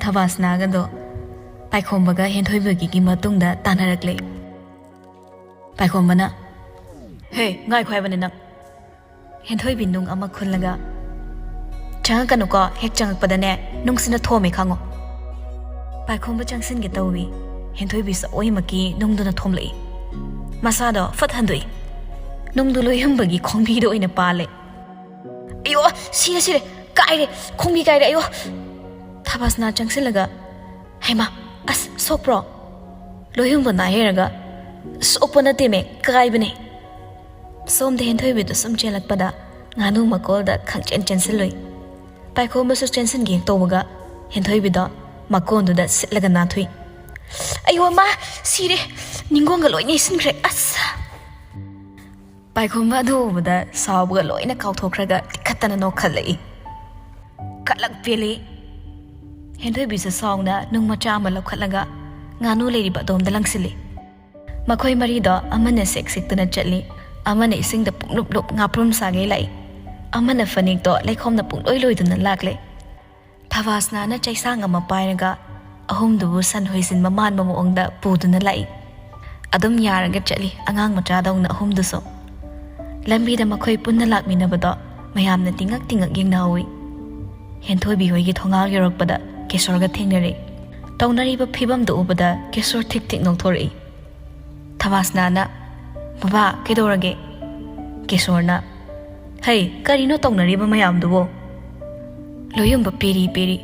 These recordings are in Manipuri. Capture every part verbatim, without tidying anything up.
ꯊꯕꯥꯁꯅꯥꯒꯗꯣ ꯄꯥꯏꯈꯣꯝꯕꯒ ꯍꯦꯟꯊꯣꯏꯕꯒꯤꯒꯤ ꯃꯇꯨꯡꯗ ꯇꯥꯟꯅꯔꯛꯂꯦ꯫ ꯄꯥꯏꯈꯣꯝꯕꯅ, "ꯍꯦ, ꯉꯥꯏꯈꯣ ꯍꯥꯏꯕꯅꯦ ꯅꯪ!" ꯍꯦꯟꯊꯣꯏꯕꯤ ꯅꯨꯡ ꯑꯃ ꯈꯨꯜꯂꯒ, "ꯆꯪꯉꯛꯀꯅꯨꯀꯣ, ꯍꯦꯛ ꯆꯪꯉꯛꯄꯗꯅꯦ ꯅꯨꯡꯁꯤꯅ ꯊꯣꯝꯃꯦ ꯈꯪꯉꯣ!" ꯄꯥꯏꯈꯣꯝꯕ ꯆꯪꯁꯤꯟꯒꯦ ꯇꯧꯏ꯫ ꯍꯦꯟꯊꯣꯏꯕꯤꯁꯨ ꯑꯣꯏꯃꯛꯀꯤ ꯅꯨꯡꯗꯨꯅ ꯊꯣꯝꯂꯛꯏ꯫ ꯃꯁꯥꯗꯣ ꯐꯠ ꯍꯟꯗꯣꯛꯏ꯫ ꯅꯨꯡꯗꯨ ꯂꯣꯏꯍꯨꯝꯕꯒꯤ ꯈꯣꯡꯕꯤꯗ ꯑꯣꯏꯅ ꯄꯥꯜꯂꯦ꯫ "ꯑꯌꯣ, ꯁꯤꯔꯦ, ꯁꯤꯔꯦ! ꯀꯥꯏꯔꯦ! ꯈꯣꯡꯕꯤ ꯀꯥꯏꯔꯦ! ꯑꯌꯣ!" ꯊꯕꯥꯁꯅꯥ ꯆꯪꯁꯤꯜꯂꯒ, "ꯍꯩꯃꯥ, ꯑꯁ, ꯁꯣꯛꯄ꯭ꯔꯣ?" ꯂꯣꯏꯍꯨꯝꯕ ꯅꯥꯏ ꯍꯥꯏꯔꯒ, "ꯁꯣꯛꯄ ꯅꯠꯇꯦꯃꯦ, ꯀꯥꯏꯕꯅꯦ!" ꯁꯣꯝꯗ ꯍꯦꯟꯊꯣꯏꯕꯤꯗꯨ ꯁꯨꯝ ꯆꯦꯜꯂꯛꯄꯗ ꯉꯥꯅꯨ ꯃꯀꯣꯜꯗ ꯈꯪꯆꯦꯟ ꯆꯦꯟꯁꯤꯜꯂꯨꯏ꯫ ꯄꯥꯏꯈꯣꯝꯕꯁꯨ ꯆꯦꯟꯁꯤꯟꯒꯦ ꯍꯦꯛ ꯇꯧꯕꯒ ꯍꯦꯟꯊꯣꯏꯕꯤꯗꯣ ꯃꯀꯣꯟꯗꯨꯗ ꯁꯤꯠꯂꯒ ꯅꯥꯟꯊꯨꯏ꯫ "ꯑꯌꯣ ꯃꯥ! ꯁꯤꯔꯦ! ꯅꯤꯡꯒꯣꯡꯒ ꯂꯣꯏꯅ ꯏꯁꯤꯟꯈ꯭ꯔꯦ! ꯑꯁ!" ꯄꯥꯏꯈꯣꯝꯕ ꯑꯗꯨ ꯎꯕꯗ ꯁꯥꯎꯕꯒ ꯂꯣꯏꯅ ꯀꯥꯎꯊꯣꯛꯈ꯭ꯔꯒ ꯇꯤꯛꯈꯠꯇꯅ ꯅꯣꯛꯈꯠꯂꯛꯏ꯫ ꯈꯠꯂꯛ ꯄꯦꯜꯂꯤ꯫ ꯍꯦꯟꯊꯣꯏꯕꯤꯁꯨ ꯁꯥꯎꯅ ꯅꯨꯡ ꯃꯆꯥ ꯑꯃ ꯂꯧꯈꯠꯂꯒ ꯉꯥꯅꯨ ꯂꯩꯔꯤꯕ ꯑꯗꯣꯝꯗ ꯂꯪꯁꯤꯜꯂꯤ꯫ ꯃꯈꯣꯏ ꯃꯔꯤꯗꯣ ꯑꯃꯅ ꯁꯦꯛ ꯁꯦꯛꯇꯨꯅ ꯆꯠꯂꯤ, ꯑꯃꯅ ꯏꯁꯤꯡꯗ ꯄꯨꯡꯂꯨꯞ ꯂꯨꯞ ꯉꯥꯄ꯭ꯔꯨꯝ ꯁꯥꯒꯩ ꯂꯥꯛꯏ, ꯑꯃꯅ ꯐꯅꯦꯛꯇꯣ ꯂꯩꯈꯣꯝꯅ ꯄꯨꯡꯂꯣꯏ ꯂꯣꯏꯗꯨꯅ ꯂꯥꯛꯂꯦ꯫ ꯊꯕꯥꯁꯅꯥꯅ ꯆꯩꯁꯥꯡ ꯑꯃ ꯄꯥꯏꯔꯒ ꯑꯍꯨꯝꯗꯨꯕꯨ ꯁꯟ ꯍꯣꯏꯖꯤꯟꯕ ꯃꯥꯟꯕ ꯃꯑꯣꯡꯗ ꯄꯨꯗꯨꯅ ꯂꯥꯛꯏ꯫ ꯑꯗꯨꯝ ꯌꯥꯔꯒ ꯆꯠꯂꯤ ꯑꯉꯥꯡ ꯃꯆꯥꯗꯧꯅ ꯑꯍꯨꯝꯗꯨꯁꯨ꯫ ꯂꯝꯕꯤꯗ ꯃꯈꯣꯏ ꯄꯨꯟꯅ ꯂꯥꯛꯃꯤꯟꯅꯕꯗꯣ ꯃꯌꯥꯝꯅ ꯇꯤꯡꯉꯛ ꯇꯤꯡꯉꯛ ꯌꯦꯡꯅꯍꯧꯏ꯫ ꯍꯦꯟꯊꯣꯏꯕꯤ ꯍꯣꯏꯒꯤ ꯊꯣꯡꯒꯥꯜ ꯌꯧꯔꯛꯄꯗ ꯀꯦꯁꯣꯔꯒ ꯊꯦꯡꯅꯔꯦ꯫ ꯇꯧꯅꯔꯤꯕ ꯐꯤꯕꯝꯗꯨ ꯎꯕꯗ ꯀꯦꯁꯣꯔ ꯊꯤꯛ ꯊꯤꯛ ꯅꯣꯛꯊꯣꯔꯛꯏ꯫ ꯊꯕꯥꯁꯅꯥꯅ, "ꯕꯕꯥ, ꯀꯩꯗꯧꯔꯒꯦ?" ꯀꯦꯁꯣꯔꯅ, "ꯍꯩ, ꯀꯔꯤꯅꯣ ꯇꯧꯅꯔꯤꯕ ꯃꯌꯥꯝꯗꯨꯕꯣ?" ꯂꯣꯏꯌꯨꯝꯕ ꯄꯦꯔꯤ ꯄꯦꯔꯤ,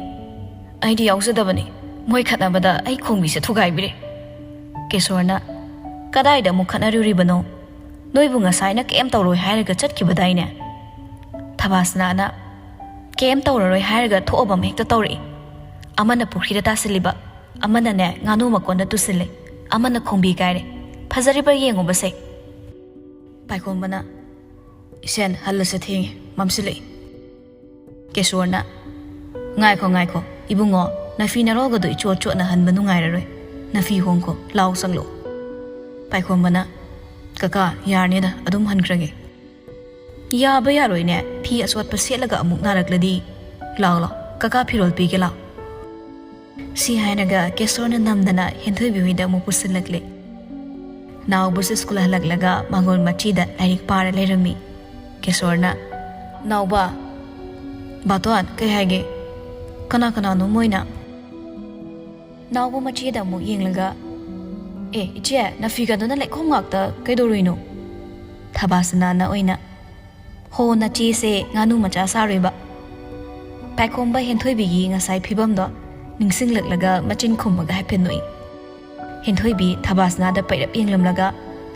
"ꯑꯩꯗꯤ ꯌꯥꯎꯖꯗꯕꯅꯤ꯫ ꯃꯣꯏ ꯈꯠꯅꯕꯗ ꯑꯩ ꯈꯣꯡꯕꯤꯁꯦ ꯊꯨꯒꯥꯏꯕꯤꯔꯦ꯫" ꯀꯦꯁꯣꯔꯅ, "ꯀꯗꯥꯏꯗ ꯑꯃꯨꯛ ꯈꯠꯅꯔꯨꯔꯤꯕꯅꯣ? ꯅꯣꯏꯕꯨ ꯉꯁꯥꯏꯅ ꯀꯩꯝ ꯇꯧꯔꯣꯏ ꯍꯥꯏꯔꯒ ꯆꯠꯈꯤꯕꯗꯥꯏꯅꯦ?" ꯊꯕꯥꯁꯅꯥꯅ, "ꯀꯩꯝ ꯇꯧꯔꯔꯣꯏ ꯍꯥꯏꯔꯒ ꯊꯣꯛꯑꯕ ꯑꯃ ꯍꯦꯛꯇ ꯇꯧꯔꯛꯏ꯫ ꯑꯃꯅ ꯄꯨꯈ꯭ꯔꯤꯗ ꯇꯥꯁꯤꯜꯂꯤꯕ, ꯑꯃꯅꯅꯦ ꯉꯥꯅꯨ ꯃꯀꯣꯟꯗ ꯇꯨꯁꯤꯜꯂꯦ, ꯑꯃꯅ ꯈꯣꯡꯕꯤ ꯀꯥꯏꯔꯦ꯫ ꯐꯖꯔꯤꯕ꯭ꯔꯥ ꯌꯦꯡꯉꯨꯕꯁꯦ꯫" ꯄꯥꯏꯈꯣꯝꯕꯅ, "ꯏꯁꯦꯟ, ꯍꯜꯂꯁꯦ, ꯊꯦꯡꯉꯦ, ꯃꯝꯁꯤꯜꯂꯛꯏ꯫" ꯀꯦꯁꯣꯔꯅ, "ꯉꯥꯏꯈꯣ, ꯉꯥꯏꯈꯣ, ꯏꯕꯨꯡꯉꯣ, ꯅꯐꯤ ꯅꯔꯣꯜꯒꯗꯣ ꯏꯆꯣꯠ ꯆꯣꯠꯅ ꯍꯟꯕ ꯅꯨꯡꯉꯥꯏꯔꯔꯣꯏ꯫ ꯅꯐꯤ ꯍꯣꯡꯈꯣ, ꯂꯥꯎ ꯆꯪꯂꯛꯑꯣ꯫" ꯄꯥꯏꯈꯣꯝꯕꯅ, "ꯀꯀꯥ, ꯌꯥꯔꯅꯤꯗ, ꯑꯗꯨꯝ ꯍꯟꯈ꯭ꯔꯒꯦ꯫" "ꯌꯥꯕ ꯌꯥꯔꯣꯏꯅꯦ, ꯐꯤ ꯑꯆꯣꯠꯄ ꯁꯦꯠꯂꯒ ꯑꯃꯨꯛ ꯅꯥꯔꯛꯂꯗꯤ꯫ ꯂꯥꯎ, ꯂꯥꯎ, ꯀꯀꯥ ꯐꯤꯔꯣꯜ ꯄꯤꯒꯦ, ꯂꯥꯎ꯫" ꯁꯤ ꯍꯥꯏꯔꯒ ꯀꯦꯁꯣꯔꯅ ꯅꯝꯗꯅ ꯍꯦꯟꯊꯣꯏꯕꯤ ꯍꯣꯏꯗ ꯑꯃꯨꯛ ꯄꯨꯁꯤꯜꯂꯛꯂꯦ꯫ ꯅꯥꯎꯕꯁꯨ ꯁ꯭ꯀꯨꯜ ꯍꯜꯂꯛꯂꯒ ꯃꯥꯡꯒꯣꯜ ꯃꯆꯤꯗ ꯂꯥꯏꯔꯤꯛ ꯄꯥꯔ ꯂꯩꯔꯝꯃꯤ꯫ ꯀꯦꯁꯣꯔꯅ, "ꯅꯥꯎꯕ!" "ꯕꯥꯇꯣꯟ, ꯀꯩ ꯍꯥꯏꯒꯦ?" "ꯀꯅꯥ ꯀꯅꯥꯅꯣ ꯃꯣꯏꯅ?" ꯅꯥꯎꯕ ꯃꯆꯦꯗ ꯑꯃꯨꯛ ꯌꯦꯡꯂꯒ, "ꯑꯦ ꯏꯆꯦ, ꯅꯐꯤꯒꯗꯨꯅ ꯂꯩꯈꯣꯝ ꯉꯥꯛꯇ ꯀꯩꯗꯧꯔꯨꯏꯅꯣ?" ꯊꯕꯥꯁꯅꯥꯅ ꯑꯣꯏꯅ, "ꯍꯣ, ꯅꯆꯦꯁꯦ ꯉꯥꯅꯨ ꯃꯆꯥ ꯁꯥꯔꯨꯏꯕ꯫" ꯄꯥꯏꯈꯣꯝꯕ ꯍꯦꯟꯊꯣꯏꯕꯤꯒꯤ ꯉꯁꯥꯏ ꯐꯤꯕꯝꯗꯣ ꯅꯤꯡꯁꯤꯡꯂꯛꯂꯒ ꯃꯆꯤꯟ ꯈꯨꯝꯃꯒ ꯍꯥꯏꯐꯦꯠ ꯅꯣꯛꯏ꯫ ꯍꯦꯟꯊꯣꯏꯕꯤ ꯊꯕꯥꯁꯅꯥꯗ ꯄꯩꯔꯞ ꯌꯦꯡꯂꯝꯂꯒ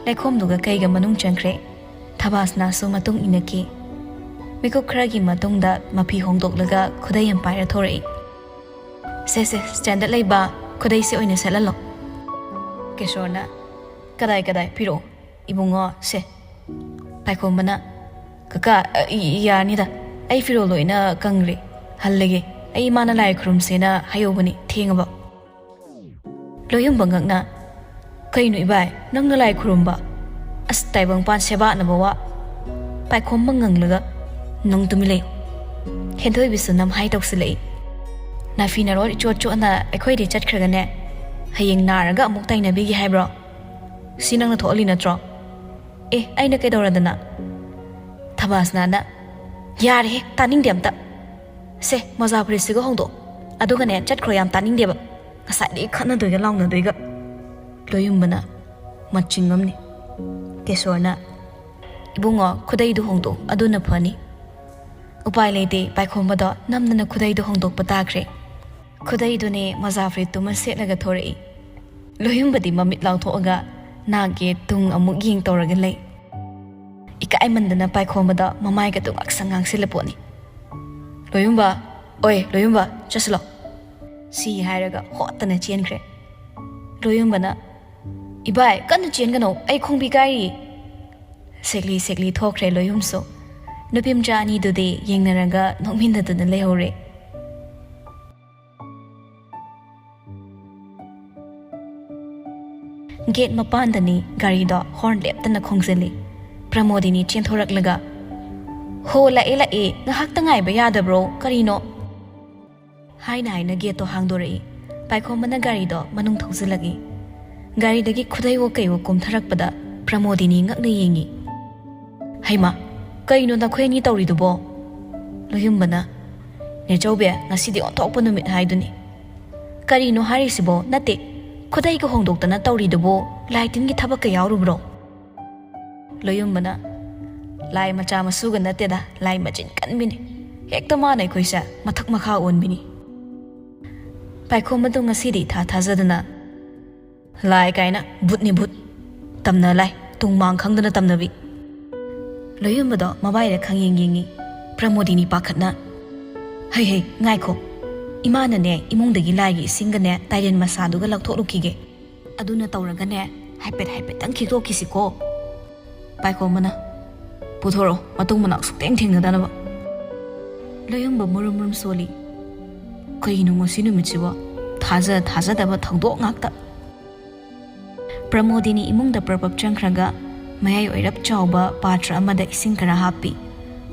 ꯂꯩꯈꯣꯝꯗꯨꯒ ꯀꯩꯒ ꯃꯅꯨꯡ ꯆꯪꯈ꯭ꯔꯦ꯫ ꯊꯕꯥꯁꯅꯥꯁꯨ ꯃꯇꯨꯡ ꯏꯟꯅꯈꯤ꯫ ꯃꯤꯀꯨꯞ ꯈꯔꯒꯤ ꯃꯇꯨꯡꯗ ꯃꯐꯤ ꯍꯣꯡꯗꯣꯛꯂꯒ ꯈꯨꯗꯩ ꯑꯃ ꯄꯥꯏꯔ ꯊꯣꯔꯛꯏ꯫ "ꯁꯦ ꯁꯦ, ꯁ꯭ꯇꯦꯟꯗꯔꯗ ꯂꯩꯕ ꯈꯨꯗꯩꯁꯦ ꯑꯣꯏꯅ ꯁꯦꯠꯍꯜꯂꯣ꯫" ꯀꯦꯁꯣꯔꯅ, "ꯀꯗꯥꯏ ꯀꯗꯥꯏ? ꯄꯤꯔꯛꯑꯣ ꯏꯕꯨꯡꯉꯣ, ꯁꯦ꯫" ꯄꯥꯏꯈꯣꯝꯕꯅ, "ꯀꯀꯥ, ꯑ, ꯏ-, ꯌꯥꯔꯅꯤꯗ, ꯑꯩ ꯐꯤꯔꯣꯜ ꯂꯣꯏꯅ ꯀꯪꯒ꯭ꯔꯦ, ꯍꯜꯂꯒꯦ꯫ ꯑꯩ ꯏꯃꯥꯅ ꯂꯥꯏ ꯈꯨꯔꯨꯝꯁꯦꯅ ꯍꯥꯏꯍꯧꯕꯅꯤ, ꯊꯦꯡꯉꯕ?" ꯂꯣꯌꯨꯝꯕ ꯉꯛꯅ, "ꯀꯩꯅꯣ ꯏꯕꯥꯏ, ꯅꯪꯅ ꯂꯥꯏ ꯈꯨꯔꯨꯝꯕ? ꯑꯁ, ꯇꯥꯏꯕꯪꯄꯥꯟ ꯁꯦꯕꯥꯠꯅꯕ ꯋꯥ!" ꯄꯥꯏꯈꯣꯝꯕ ꯉꯪꯂꯒ, "ꯅꯪ ꯇꯨꯃꯤꯟ ꯂꯩꯌꯨ꯫" ꯍꯦꯟꯊꯣꯏꯕꯤꯁꯨ ꯅꯝꯍꯥꯏ ꯇꯧꯁꯤꯜꯂꯛꯏ꯫ "ꯅꯥꯐꯤ ꯅꯔꯣꯜ ꯏꯆꯣꯠ ꯆꯣꯠꯅ ꯑꯩꯈꯣꯏꯗꯩ ꯆꯠꯈ꯭ꯔꯒꯅꯦ, ꯍꯌꯦꯡ ꯅꯥꯔꯒ ꯑꯃꯨꯛ ꯇꯥꯏꯅꯕꯤꯒꯦ ꯍꯥꯏꯕ꯭ꯔꯣ? ꯁꯤ ꯅꯪꯅ ꯊꯣꯛꯍꯜꯂꯤ ꯅꯠꯇ꯭ꯔꯣ?" "ꯑꯦ, ꯑꯩꯅ ꯀꯩꯗꯧꯔꯗꯅ?" ꯊꯕꯥꯁꯅꯥꯅ, "ꯌꯥꯔꯦꯍꯦ, ꯇꯥꯅꯤꯡꯗꯦ ꯑꯝꯇ꯫ ꯁꯦ, ꯃꯣꯖꯥ ꯐꯨꯔꯤꯠꯁꯤꯒ ꯍꯣꯡꯗꯣꯛꯑꯣ, ꯑꯗꯨꯒꯅꯦ ꯆꯠꯈ꯭ꯔꯣ, ꯌꯥꯝ ꯇꯥꯅꯤꯡꯗꯦꯕ꯫ ꯉꯁꯥꯏꯗꯒꯤ ꯈꯠꯅꯗꯣꯏꯒ ꯂꯥꯎꯅꯗꯣꯏꯒ꯫" ꯂꯣꯌꯨꯝꯕꯅ, "ꯃꯆꯤꯡ ꯑꯃꯅꯤ꯫" ꯀꯦꯁꯣꯔꯅ, "ꯏꯕꯨꯡꯉꯣ, ꯈꯨꯗꯩꯗꯨ ꯍꯣꯡꯗꯣꯛꯑꯣ, ꯑꯗꯨꯅ ꯐꯅꯤ꯫" ꯎꯄꯥꯏ ꯂꯩꯇꯦ, ꯄꯥꯏꯈꯣꯝꯕꯗꯣ ꯅꯝꯗꯅ ꯈꯨꯗꯩꯗꯨ ꯍꯣꯡꯗꯣꯛꯄ ꯇꯥꯈ꯭ꯔꯦ꯫ ꯈꯨꯗꯩꯗꯨꯅꯦ ꯃꯣꯖꯥ ꯐꯨꯔꯤꯠꯇꯨꯃ ꯁꯦꯠꯂꯒ ꯊꯣꯔꯛꯏ꯫ ꯂꯣꯌꯨꯝꯕꯗꯤ ꯃꯃꯤꯠ ꯂꯥꯎꯊꯣꯛꯑꯒ ꯅꯥꯛ ꯌꯦꯠ ꯇꯨꯡ ꯑꯃꯨꯛ ꯌꯦꯡ ꯇꯧꯔꯒ ꯂꯩ꯫ ꯏꯀꯥꯏꯃꯟꯗꯅ ꯄꯥꯏꯈꯣꯝꯕꯗ ꯃꯃꯥꯏꯒꯗꯨ ꯉꯥꯛꯁꯪ ꯉꯥꯡꯁꯤꯜꯂ ꯄꯣꯠꯅꯤ꯫ "ꯂꯣꯌꯨꯝꯕ, ꯑꯣꯏ ꯂꯣꯌꯨꯝꯕ, ꯆꯠꯁꯤꯜꯂꯣ꯫" ꯁꯤ ꯍꯥꯏꯔꯒ ꯍꯣꯠꯇꯅ ꯆꯦꯟꯈ꯭ꯔꯦ꯫ ꯂꯣꯌꯨꯝꯕꯅ, "ꯏꯕꯥꯏ, ꯀꯟꯅ ꯆꯦꯟꯒꯅꯣ, ꯑꯩ ꯈꯣꯡꯕꯤ ꯀꯥꯏꯔꯤ꯫" ꯁꯦꯛꯂꯤ ꯁꯦꯛꯂꯤ ꯊꯣꯛꯈ꯭ꯔꯦ ꯂꯣꯌꯨꯝꯁꯨ꯫ ꯅꯨꯄꯤꯃꯆꯥ ꯑꯅꯤꯗꯨꯗꯤ ꯌꯦꯡꯅꯔꯒ ꯅꯣꯛꯃꯤꯟꯅꯗꯨꯅ ꯂꯩꯍꯧꯔꯦ꯫ ꯒꯦꯠ ꯃꯄꯥꯟꯗꯅꯤ ꯒꯥꯔꯤꯗꯣ ꯍꯣꯔꯟ ꯂꯦꯞꯇꯅ ꯈꯣꯡꯖꯜꯂꯤ꯫ ꯄ꯭ꯔꯃꯣꯗꯤꯅꯤ ꯆꯦꯟꯊꯣꯔꯛꯂꯒ, "ꯍꯣ, ꯂꯥꯛꯑꯦ, ꯂꯥꯛꯑꯦ, ꯉꯥꯏꯍꯥꯛꯇ ꯉꯥꯏꯕ ꯌꯥꯗꯕ꯭ꯔꯣ? ꯀꯔꯤꯅꯣ?" ꯍꯥꯏꯅ ꯍꯥꯏꯅ ꯒꯦꯠꯇꯣ ꯍꯥꯡꯗꯣꯔꯛꯏ꯫ ꯄꯥꯏꯈꯣꯝꯕꯅ ꯒꯥꯔꯤꯗꯣ ꯃꯅꯨꯡ ꯊꯧꯖꯤꯜꯂꯛꯏ꯫ ꯒꯥꯔꯤꯗꯒꯤ ꯈꯨꯗꯩꯋꯣ ꯀꯩꯋꯣ ꯀꯨꯝꯊꯔꯛꯄꯗ ꯄ꯭ꯔꯃꯣꯗꯤꯅꯤ ꯉꯛꯅ ꯌꯦꯡꯉꯤ꯫ "ꯍꯩꯃꯥ, ꯀꯩꯅꯣ ꯅꯈꯣꯏ ꯑꯅꯤ ꯇꯧꯔꯤꯗꯨꯕꯣ?" ꯂꯣꯌꯨꯝꯕꯅ, "ꯅꯦꯆꯧꯕꯤ, ꯉꯁꯤꯗꯤ ꯑꯣꯟꯊꯣꯛꯄ ꯅꯨꯃꯤꯠ ꯍꯥꯏꯗꯨꯅꯤ꯫ ꯀꯔꯤꯅꯣ ꯍꯥꯏꯔꯤꯁꯤꯕꯣ? ꯅꯠꯇꯦ, ꯈꯨꯗꯩꯒ ꯍꯣꯡꯗꯣꯛꯇꯅ ꯇꯧꯔꯤꯗꯨꯕꯣ ꯂꯥꯏ ꯇꯤꯟꯒꯤ ꯊꯕꯛꯀ ꯌꯥꯎꯔꯨꯕ꯭ꯔꯣ?" ꯂꯣꯌꯨꯝꯕꯅ, "ꯂꯥꯏ ꯃꯆꯥ ꯃꯁꯨꯒ ꯅꯠꯇꯦꯗ, ꯂꯥꯏ ꯃꯆꯤꯟ ꯀꯟꯕꯤꯅꯤ꯫ ꯍꯦꯛꯇ ꯃꯥꯅ ꯑꯩꯈꯣꯏꯁꯦ ꯃꯊꯛ ꯃꯈꯥ ꯑꯣꯟꯕꯤꯅꯤ꯫" ꯄꯥꯏꯈꯣꯝꯕꯗꯣ ꯉꯁꯤꯗꯤ ꯏꯊꯥ ꯊꯥꯖꯗꯅ, "ꯂꯥꯏ ꯀꯥꯏꯅ ꯚꯨꯠꯅꯤ ꯚꯨꯠ꯫ ꯇꯝꯅ ꯂꯥꯏ, ꯇꯨꯡ ꯃꯥꯡ ꯈꯪꯗꯅ ꯇꯝꯅꯕꯤ꯫" ꯂꯣꯌꯨꯝꯕꯗꯣ ꯃꯕꯥꯏꯗ ꯈꯪꯌꯦꯡ ꯌꯦꯡꯉꯤ꯫ ꯄ꯭ꯔꯃꯣꯗꯤꯅꯤ ꯄꯥꯈꯠꯅ, "ꯍꯩ ꯍꯩ, ꯉꯥꯏꯈꯣ꯫ ꯏꯃꯥꯅꯅꯦ ꯏꯃꯨꯡꯗꯒꯤ ꯂꯥꯏꯒꯤ ꯏꯁꯤꯡꯒꯅꯦ ꯇꯥꯏꯔꯦꯟ ꯃꯁꯥꯗꯨꯒ ꯂꯧꯊꯣꯛꯂꯨꯈꯤꯒꯦ꯫ ꯑꯗꯨꯅ ꯇꯧꯔꯒꯅꯦ ꯍꯥꯏꯐꯦꯠ ꯍꯥꯏꯐꯦꯠꯇꯪ ꯈꯤꯛꯇꯣꯛꯈꯤꯁꯤꯀꯣ꯫" ꯄꯥꯏꯈꯣꯝꯕꯅ, "ꯄꯨꯊꯣꯔꯛꯑꯣ, ꯃꯇꯨꯡ ꯃꯅꯥꯎ ꯁꯨꯛꯊꯦꯡ ꯊꯦꯡꯅꯗꯅꯕ꯫" ꯂꯣꯌꯨꯝꯕ ꯃꯨꯔꯨꯝ ꯃꯨꯔꯨꯝ ꯁꯣꯜꯂꯤ꯫ "ꯀꯩꯅꯣ ꯉꯁꯤ ꯅꯨꯃꯤꯠꯁꯤꯕꯣ? ꯊꯥꯖ ꯊꯥꯖꯗꯕ ꯊꯧꯗꯣꯛ ꯉꯥꯛꯇ꯫" ꯄ꯭ꯔꯃꯣꯗꯤꯅꯤ ꯏꯃꯨꯡꯗ ꯄ꯭ꯔꯞ ꯄ꯭ꯔꯞ ꯆꯪꯈ꯭ꯔꯒ ꯃꯌꯥꯏ ꯑꯣꯏꯔꯞ ꯆꯥꯎꯕ ꯄꯥꯇ꯭ꯔ ꯑꯃꯗ ꯏꯁꯤꯡ ꯈꯔ ꯍꯥꯞꯄꯤ꯫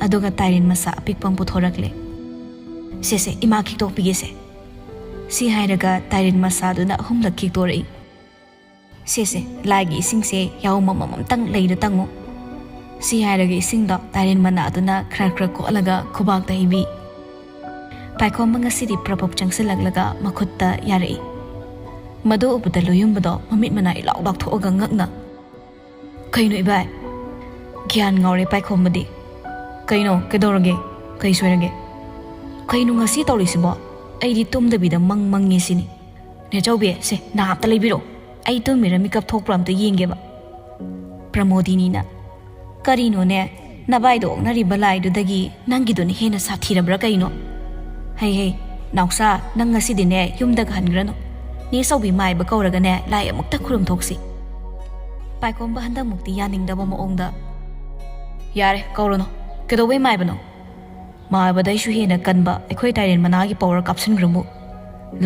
ꯑꯗꯨꯒ ꯇꯥꯏꯔꯦꯟ ꯃꯁꯥ ꯑꯄꯤꯛꯄ ꯑꯃ ꯄꯨꯊꯣꯔꯛꯂꯦ꯫ "ꯁꯦ ꯁꯦ, ꯏꯃꯥ ꯈꯤꯛꯇꯣꯛꯄꯤꯒꯦꯁꯦ꯫" ꯁꯤ ꯍꯥꯏꯔꯒ ꯇꯥꯏꯔꯦꯟ ꯃꯁꯥꯗꯨꯅ ꯑꯍꯨꯝꯂꯛ ꯈꯤꯛꯇꯣꯔꯛꯏ꯫ "ꯁꯦ ꯁꯦ, ꯂꯥꯏꯒꯤ ꯏꯁꯤꯡꯁꯦ ꯌꯥꯎ ꯑꯃꯃꯝꯇꯪ ꯂꯩꯔ ꯇꯪꯉꯨ꯫" ꯁꯤ ꯍꯥꯏꯔꯒ ꯏꯁꯤꯡꯗꯣ ꯇꯥꯏꯔꯦꯟ ꯃꯅꯥꯗꯨꯅ ꯈꯔ ꯈꯔ ꯀꯣꯠꯂꯒ ꯈꯨꯕꯥꯛꯇ ꯍꯩꯕꯤ꯫ ꯄꯥꯏꯈꯣꯝꯕ ꯉꯁꯤꯗꯤ ꯄ꯭ꯔꯞ ꯄ꯭ꯔꯞ ꯆꯪꯁꯤꯜꯂꯛꯂꯒ ꯃꯈꯨꯠꯇ ꯌꯥꯔꯛꯏ꯫ ꯃꯗꯨ ꯎꯕꯗ ꯂꯣꯌꯨꯝꯕꯗꯣ ꯃꯃꯤꯠ ꯃꯅꯥ ꯏꯂꯥꯎ ꯂꯥꯎꯊꯣꯛꯑꯒ ꯉꯛꯅ, "ꯀꯩꯅꯣ ꯏꯕꯥꯏ?" ꯒ꯭ꯌꯥꯟ ꯉꯥꯎꯔꯦ ꯄꯥꯏꯈꯣꯝꯕꯗꯤ꯫ "ꯀꯩꯅꯣ? ꯀꯩꯗꯧꯔꯒꯦ? ꯀꯩ ꯁꯣꯏꯔꯒꯦ? ꯀꯩꯅꯣ ꯉꯁꯤ ꯇꯧꯔꯤꯁꯤꯕꯣ? ꯑꯩꯗꯤ ꯇꯨꯝꯗꯕꯤꯗ ꯃꯪ ꯃꯪꯉꯦ ꯁꯤꯅꯤ꯫ ꯅꯦꯆꯧꯕꯤ, ꯁꯦ, ꯅꯥ ꯑꯝꯇ ꯂꯩꯕꯤꯔꯣ꯫ ꯑꯩ ꯇꯨꯝꯃꯤꯔ ꯃꯤꯀꯞ ꯊꯣꯛꯄ꯭ꯔꯥ ꯑꯝꯇ ꯌꯦꯡꯒꯦꯕ꯫" ꯄ꯭ꯔꯃꯣꯗꯤꯅꯤꯅ, "ꯀꯔꯤꯅꯣꯅꯦ? ꯅꯕꯥꯏꯗ ꯑꯣꯛꯅꯔꯤꯕ ꯂꯥꯏꯗꯨꯗꯒꯤ ꯅꯪꯒꯤꯗꯨꯅ ꯍꯦꯟꯅ ꯁꯥꯊꯤꯔꯕ꯭ꯔꯥ ꯀꯩꯅꯣ? ꯍꯩ ꯍꯩ, ꯅꯥꯎꯁꯥ, ꯅꯪ ꯉꯁꯤꯗꯤꯅꯦ ꯌꯨꯝꯗꯒ ꯍꯟꯈ꯭ꯔꯅꯨ꯫ ꯅꯦ ꯆꯧꯕꯤ ꯃꯥꯏꯕ ꯀꯧꯔꯒꯅꯦ ꯂꯥꯏ ꯑꯃꯨꯛꯇ ꯈꯨꯔꯨꯝꯊꯣꯛꯁꯤ꯫" ꯄꯥꯏꯈꯣꯝꯕ ꯍꯟꯗꯛꯃꯨꯛꯇꯤ ꯌꯥꯅꯤꯡꯗꯕ ꯃꯑꯣꯡꯗ, "ꯌꯥꯔꯦ, ꯀꯧꯔꯨꯅꯨ꯫ ꯀꯩꯗꯧꯕꯩ ꯃꯥꯏꯕꯅꯣ? ꯃꯥꯏꯕꯗꯩꯁꯨ ꯍꯦꯟꯅ ꯀꯟꯕ ꯑꯩꯈꯣꯏ ꯇꯥꯏꯔꯦꯟ ꯃꯅꯥꯒꯤ ꯄꯋꯥꯔ ꯀꯥꯞꯁꯤꯟꯈ꯭ꯔꯃꯨ꯫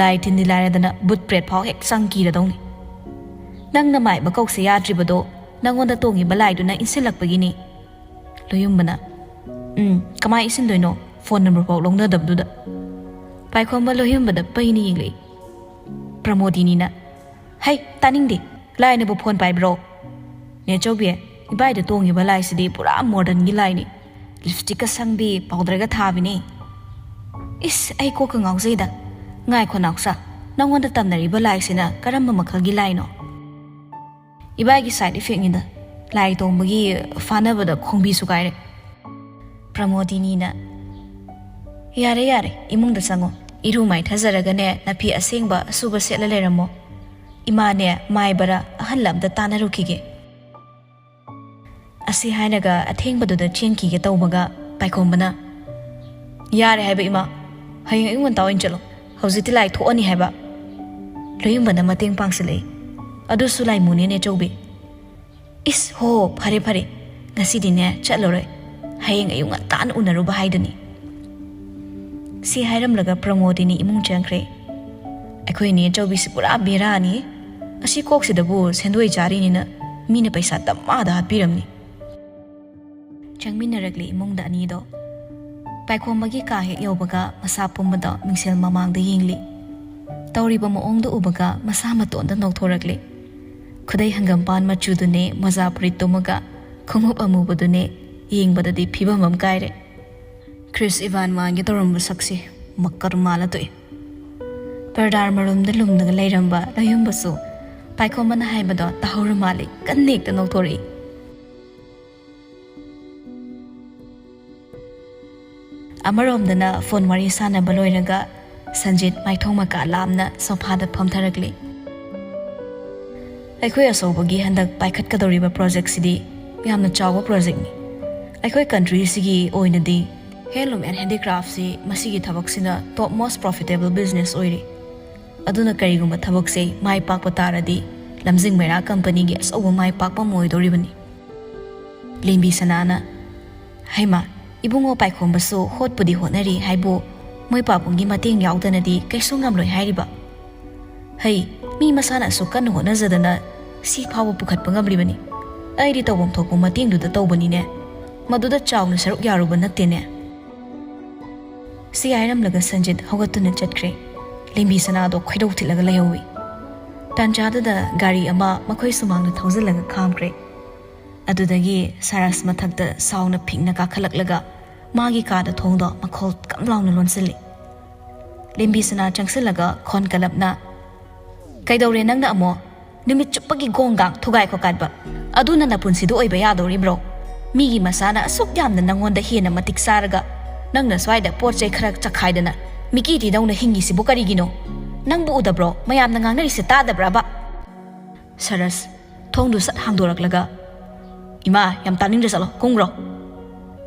ꯂꯥꯏ ꯇꯤꯟꯗꯤ ꯂꯥꯏꯔꯗꯅ ꯚꯨꯠ ꯄ꯭ꯔꯦꯠ ꯐꯥꯎ ꯍꯦꯛ ꯆꯪ ꯀꯤꯔꯗꯧꯅꯤ꯫ ꯅꯪꯅ ꯃꯥꯏꯕ ꯀꯧꯁꯦ ꯌꯥꯗ꯭ꯔꯤꯕꯗꯣ ꯅꯪꯉꯣꯟꯗ ꯇꯣꯡꯉꯤꯕ ꯂꯥꯏꯗꯨꯅ ꯏꯟꯁꯤꯜꯂꯛꯄꯒꯤꯅꯤ꯫" ꯂꯣꯌꯨꯝꯕꯅ, "ꯎꯝ, ꯀꯃꯥꯏ ꯏꯟꯁꯤꯟꯗꯣꯏꯅꯣ? ꯐꯣꯟ ꯅꯝꯕꯔ ꯐꯥꯎ ꯂꯧꯅꯗꯕꯗꯨꯗ꯫" ꯄꯥꯏꯈꯣꯝꯕ ꯂꯣꯌꯨꯝꯕꯗ ꯄꯩꯅ ꯌꯦꯡꯂꯛꯏ꯫ ꯄ꯭ꯔꯃꯣꯗꯤꯅꯤꯅ, "ꯍꯩ, ꯇꯥꯅꯤꯡꯗꯦ, ꯂꯥꯏꯅꯕꯨ ꯐꯣꯟ ꯄꯥꯏꯕ꯭ꯔꯣ? ꯅꯦꯆꯧꯕꯤ, ꯏꯕꯥꯏꯗ ꯇꯣꯡꯉꯤꯕ ꯂꯥꯏꯁꯤꯗꯤ ꯄꯨꯔꯥ ꯃꯣꯗꯔꯟꯒꯤ ꯂꯥꯏꯅꯤ꯫ ꯂꯤꯞꯁꯇꯤꯛꯀ ꯁꯪꯕꯤ, ꯄꯥꯎꯗꯔꯒ ꯊꯥꯕꯤꯅꯤ꯫ ꯏꯁ, ꯑꯩ ꯀꯣꯛꯀ ꯉꯥꯎꯖꯩꯗ꯫ ꯉꯥꯏꯈꯣ ꯅꯥꯎꯆꯥ, ꯅꯪꯉꯣꯟꯗ ꯇꯝꯅꯔꯤꯕ ꯂꯥꯏꯁꯤꯅ ꯀꯔꯝꯕ ꯃꯈꯜꯒꯤ ꯂꯥꯏꯅꯣ?" "ꯏꯕꯥꯏꯒꯤ ꯁꯥꯏꯠ ꯏꯐꯦꯛꯅꯤꯗ, ꯂꯥꯏ ꯇꯣꯡꯕꯒꯤ ꯐꯥꯅꯕꯗ ꯈꯣꯡꯕꯤ ꯁꯨꯒꯥꯏꯔꯦ꯫" ꯄ꯭ꯔꯃꯣꯗꯤꯅꯤꯅ, "ꯌꯥꯔꯦ ꯌꯥꯔꯦ, ꯏꯃꯨꯡꯗ ꯆꯪꯉꯣ꯫ ꯏꯔꯨ ꯃꯥꯏꯊꯖꯔꯒꯅꯦ, ꯅꯐꯤ ꯑꯁꯦꯡꯕ ꯑꯁꯨꯕ ꯁꯦꯠꯂ ꯂꯩꯔꯝꯃꯣ꯫ ꯏꯃꯥꯅꯦ ꯃꯥꯏꯕꯔ ꯑꯍꯜ ꯑꯝꯇ ꯇꯥꯟꯅꯔꯨꯈꯤꯒꯦ꯫" ꯑꯁꯤ ꯍꯥꯏꯔꯒ ꯑꯊꯦꯡꯕꯗꯨꯗ ꯆꯦꯟꯈꯤꯒꯦ ꯇꯧꯕꯒ ꯄꯥꯏꯈꯣꯝꯕꯅ, "ꯌꯥꯔꯦ ꯍꯥꯏꯕ ꯏꯃꯥ, ꯍꯌꯦꯡ ꯑꯌꯨꯛ ꯉꯟꯇꯥ ꯑꯣꯏꯅ ꯆꯠꯂꯣ꯫ ꯍꯧꯖꯤꯛꯇꯤ ꯂꯥꯏ ꯊꯣꯛꯑꯅꯤ ꯍꯥꯏꯕ꯫" ꯂꯣꯌꯨꯝꯕꯅ ꯃꯇꯦꯡ ꯄꯥꯡꯁꯤꯜꯂꯛꯏ꯫ "ꯑꯗꯨꯁꯨ ꯂꯥꯏꯃꯨꯅꯤꯅꯦ ꯆꯧꯕꯤ꯫" "ꯏꯁ ꯍꯣ, ꯐꯔꯦ ꯐꯔꯦ, ꯉꯁꯤꯗꯤꯅꯦ ꯆꯠꯂꯔꯣꯏ꯫ ꯍꯌꯦꯡ ꯑꯌꯨꯛ ꯉꯟꯇꯥꯅ ꯎꯅꯔꯨꯕ ꯍꯥꯏꯗꯨꯅꯤ꯫" ꯁꯤ ꯍꯥꯏꯔꯝꯂꯒ ꯄ꯭ꯔꯃꯣꯗꯤꯅꯤ ꯏꯃꯨꯡ ꯆꯪꯈ꯭ꯔꯦ꯫ ꯑꯩꯈꯣꯏ ꯅꯦ ꯆꯧꯕꯤꯁꯤ ꯄꯨꯔꯥ ꯕꯦꯔꯥꯅꯤ꯫ ꯑꯁꯤ ꯀꯣꯛꯁꯤꯗꯕꯨ ꯁꯦꯟꯗꯣꯏ ꯆꯥꯔꯤꯅꯤꯅ ꯃꯤꯅ ꯄꯩꯁꯥ ꯗꯃꯥꯗ ꯍꯥꯠꯄꯤꯔꯝꯅꯤ꯫ ꯆꯪꯃꯤꯟꯅꯔꯛꯂꯤ ꯏꯃꯨꯡꯗ ꯑꯅꯤꯗꯣ꯫ ꯄꯥꯏꯈꯣꯝꯕꯒꯤ ꯀꯥ ꯍꯦꯛ ꯌꯧꯕꯒ ꯃꯁꯥ ꯄꯨꯝꯕꯗꯣ ꯃꯤꯡꯁꯦꯜ ꯃꯃꯥꯡꯗ ꯌꯦꯡꯂꯤ꯫ ꯇꯧꯔꯤꯕ ꯃꯑꯣꯡꯗꯣ ꯎꯕꯒ ꯃꯁꯥ ꯃꯇꯣꯟꯗ ꯅꯣꯛꯊꯣꯔꯛꯂꯤ꯫ ꯈꯨꯗꯩ ꯍꯪꯒꯝꯄꯥꯟ ꯃꯆꯨꯗꯨꯅꯦ ꯃꯣꯖꯥ ꯐꯨꯔꯤꯠꯇꯨꯃꯒ ꯈꯣꯡꯎꯞ ꯑꯃꯨꯕꯗꯨꯅꯦ, ꯌꯦꯡꯕꯗꯗꯤ ꯐꯤꯕꯝ ꯑꯃ ꯀꯥꯏꯔꯦ꯫ ꯀ꯭ꯔꯤꯁ ꯏꯚꯥꯟ ꯃꯥꯟꯒꯦ ꯇꯧꯔꯝꯕ ꯁꯛꯁꯦ ꯃꯛꯀꯔ ꯃꯥꯜꯂ ꯇꯣꯛꯑꯦ꯫ ꯄꯔꯗꯥꯔ ꯃꯔꯨꯝꯗ ꯂꯨꯝꯂꯒ ꯂꯩꯔꯝꯕ ꯂꯌꯨꯝꯕꯁꯨ ꯄꯥꯏꯈꯣꯝꯕꯅ ꯍꯥꯏꯕꯗꯣ ꯇꯥꯍꯧꯔ ꯃꯥꯜꯂꯦ, ꯀꯟꯅ ꯍꯦꯛꯇ ꯅꯣꯛꯊꯣꯔꯛꯏ꯫ ꯑꯃꯔꯣꯝꯗꯅ ꯐꯣꯟ ꯋꯥꯔꯤ ꯁꯥꯟꯅꯕ ꯂꯣꯏꯔꯒ ꯁꯟꯖꯤꯠ ꯃꯥꯏꯊꯣꯡ ꯃꯀꯥ ꯂꯥꯝꯅ ꯁꯣꯐꯥꯗ ꯐꯝꯊꯔꯛꯂꯤ꯫ ꯑꯩꯈꯣꯏ ꯑꯆꯧꯕꯒꯤ ꯍꯟꯗꯛ ꯄꯥꯏꯈꯠꯀꯗꯧꯔꯤꯕ ꯄ꯭ꯔꯣꯖꯦꯛꯁꯤꯗꯤ ꯌꯥꯝꯅ ꯆꯥꯎꯕ ꯄ꯭ꯔꯣꯖꯦꯛꯅꯤ꯫ ꯑꯩꯈꯣꯏ ꯀꯟꯇ꯭ꯔꯤꯁꯤꯒꯤ ꯑꯣꯏꯅꯗꯤ ꯍꯦꯟꯂꯨꯝ ꯑꯦꯟ ꯍꯦꯟꯗꯤꯀ꯭ꯔꯥꯐꯁꯤ ꯃꯁꯤꯒꯤ ꯊꯕꯛꯁꯤꯅ ꯇꯣꯞ ꯃꯣꯁ ꯄ꯭ꯔꯣꯐꯤꯇꯦꯕꯜ ꯕꯤꯖꯤꯅꯦꯁ ꯑꯣꯏꯔꯤ꯫ ꯑꯗꯨꯅ ꯀꯔꯤꯒꯨꯝꯕ ꯊꯕꯛꯁꯦ ꯃꯥꯏ ꯄꯥꯛꯄ ꯇꯥꯔꯗꯤ ꯂꯝꯖꯤꯡ ꯃꯩꯔꯥ ꯀꯝꯄꯅꯤꯒꯤ ꯑꯆꯧꯕ ꯃꯥꯏ ꯄꯥꯛꯄ ꯑꯃ ꯑꯣꯏꯗꯧꯔꯤꯕꯅꯤ꯫ ꯂꯦꯝꯕꯤ ꯁꯅꯥꯅ, "ꯍꯩꯃꯥ, ꯏꯕꯨꯡꯉꯣ ꯄꯥꯏꯈꯣꯝꯕꯁꯨ ꯍꯣꯠꯄꯨꯗꯤ ꯍꯣꯠꯅꯔꯤ ꯍꯥꯏꯕꯨ ꯃꯣꯏ ꯄꯥꯕꯨꯡꯒꯤ ꯃꯇꯦꯡ ꯌꯥꯎꯗꯅꯗꯤ ꯀꯩꯁꯨ ꯉꯝꯂꯣꯏ ꯍꯥꯏꯔꯤꯕ꯫ ꯍꯩ, ꯃꯤ ꯃꯁꯥꯅ ꯑꯁꯨꯛ ꯀꯟꯅ ꯍꯣꯠꯅꯖꯗꯅ ꯁꯤ ꯐꯥꯎꯕ ꯄꯨꯈꯠꯄ ꯉꯝꯂꯤꯕꯅꯤ꯫ ꯑꯩꯗꯤ ꯇꯧꯐꯝ ꯊꯣꯛꯄ ꯃꯇꯦꯡꯗꯨꯗ ꯇꯧꯕꯅꯤꯅꯦ꯫ ꯃꯗꯨꯗ ꯆꯥꯎꯅ ꯁꯔꯨꯛ ꯌꯥꯔꯨꯕ ꯅꯠꯇꯦꯅꯦ꯫" ꯁꯤ ꯍꯥꯏꯔꯝꯂꯒ ꯁꯟꯖꯤꯠ ꯍꯧꯒꯠꯇꯨꯅ ꯆꯠꯈ꯭ꯔꯦ꯫ ꯂꯦꯝꯕꯤ ꯁꯅꯥꯗꯣ ꯈꯣꯏꯗꯧ ꯊꯤꯠꯂꯒ ꯂꯩꯍꯧꯏ꯫ ꯇꯥꯟꯖꯥꯗꯨꯗ ꯒꯥꯔꯤ ꯑꯃ ꯃꯈꯣꯏ ꯁꯨꯃꯥꯡꯗ ꯊꯧꯖꯤꯜꯂꯒ ꯈꯥꯝꯈ꯭ꯔꯦ꯫ ꯑꯗꯨꯗꯒꯤ ꯁꯔꯁ ꯃꯊꯛꯇ ꯁꯥꯎꯅ ꯐꯤꯡꯅ ꯀꯥꯈꯠꯂꯛꯂꯒ ꯃꯥꯒꯤ ꯀꯥꯗ ꯊꯣꯡꯗꯣ ꯃꯈꯣꯜ ꯀꯝ ꯂꯥꯎꯅ ꯂꯣꯟꯁꯤꯜꯂꯤ꯫ ꯂꯦꯝꯕꯤ ꯁꯅꯥ ꯆꯪꯁꯤꯜꯂꯒ ꯈꯣꯟ ꯀꯜꯂꯞꯅ, "ꯀꯩꯗꯧꯔꯦ ꯅꯪꯅ ꯑꯃꯨꯛ? ꯅꯨꯃꯤꯠ ꯆꯨꯞꯄꯒꯤ ꯒꯣꯡꯒꯥꯡ ꯊꯨꯒꯥꯏ ꯈꯣꯀꯥꯏꯕ ꯑꯗꯨꯅ ꯅꯄꯨꯟꯁꯤꯗꯨ ꯑꯣꯏꯕ ꯌꯥꯗꯧꯔꯤꯕ꯭ꯔꯣ? ꯃꯤꯒꯤ ꯃꯆꯥꯅ ꯑꯁꯨꯛ ꯌꯥꯝꯅ ꯅꯪꯉꯣꯟꯗ ꯍꯦꯟꯅ ꯃꯇꯤꯛ ꯆꯥꯔꯒ ꯅꯪꯅ ꯁ꯭ꯋꯥꯏꯗ ꯄꯣꯠ ꯆꯩ ꯈꯔ ꯆꯈꯥꯏꯗꯅ ꯃꯤꯀꯤ ꯊꯤꯗꯧꯅ ꯍꯤꯡꯉꯤꯁꯤꯕꯨ ꯀꯔꯤꯒꯤꯅꯣ? ꯅꯪꯕꯨ ꯎꯗꯕ꯭ꯔꯣ? ꯃꯌꯥꯝꯅ ꯉꯥꯡꯅꯔꯤꯁꯦ ꯇꯥꯗꯕ꯭ꯔꯕ?" ꯁꯔꯁ ꯊꯣꯡꯗꯨ ꯁꯠ ꯍꯥꯡꯗꯣꯔꯛꯂꯒ, "ꯏꯃꯥ, ꯌꯥꯝ ꯇꯥꯅꯤꯡꯗ꯭ꯔꯦ, ꯆꯠꯂꯣ, ꯀꯨꯝꯈ꯭ꯔꯣ꯫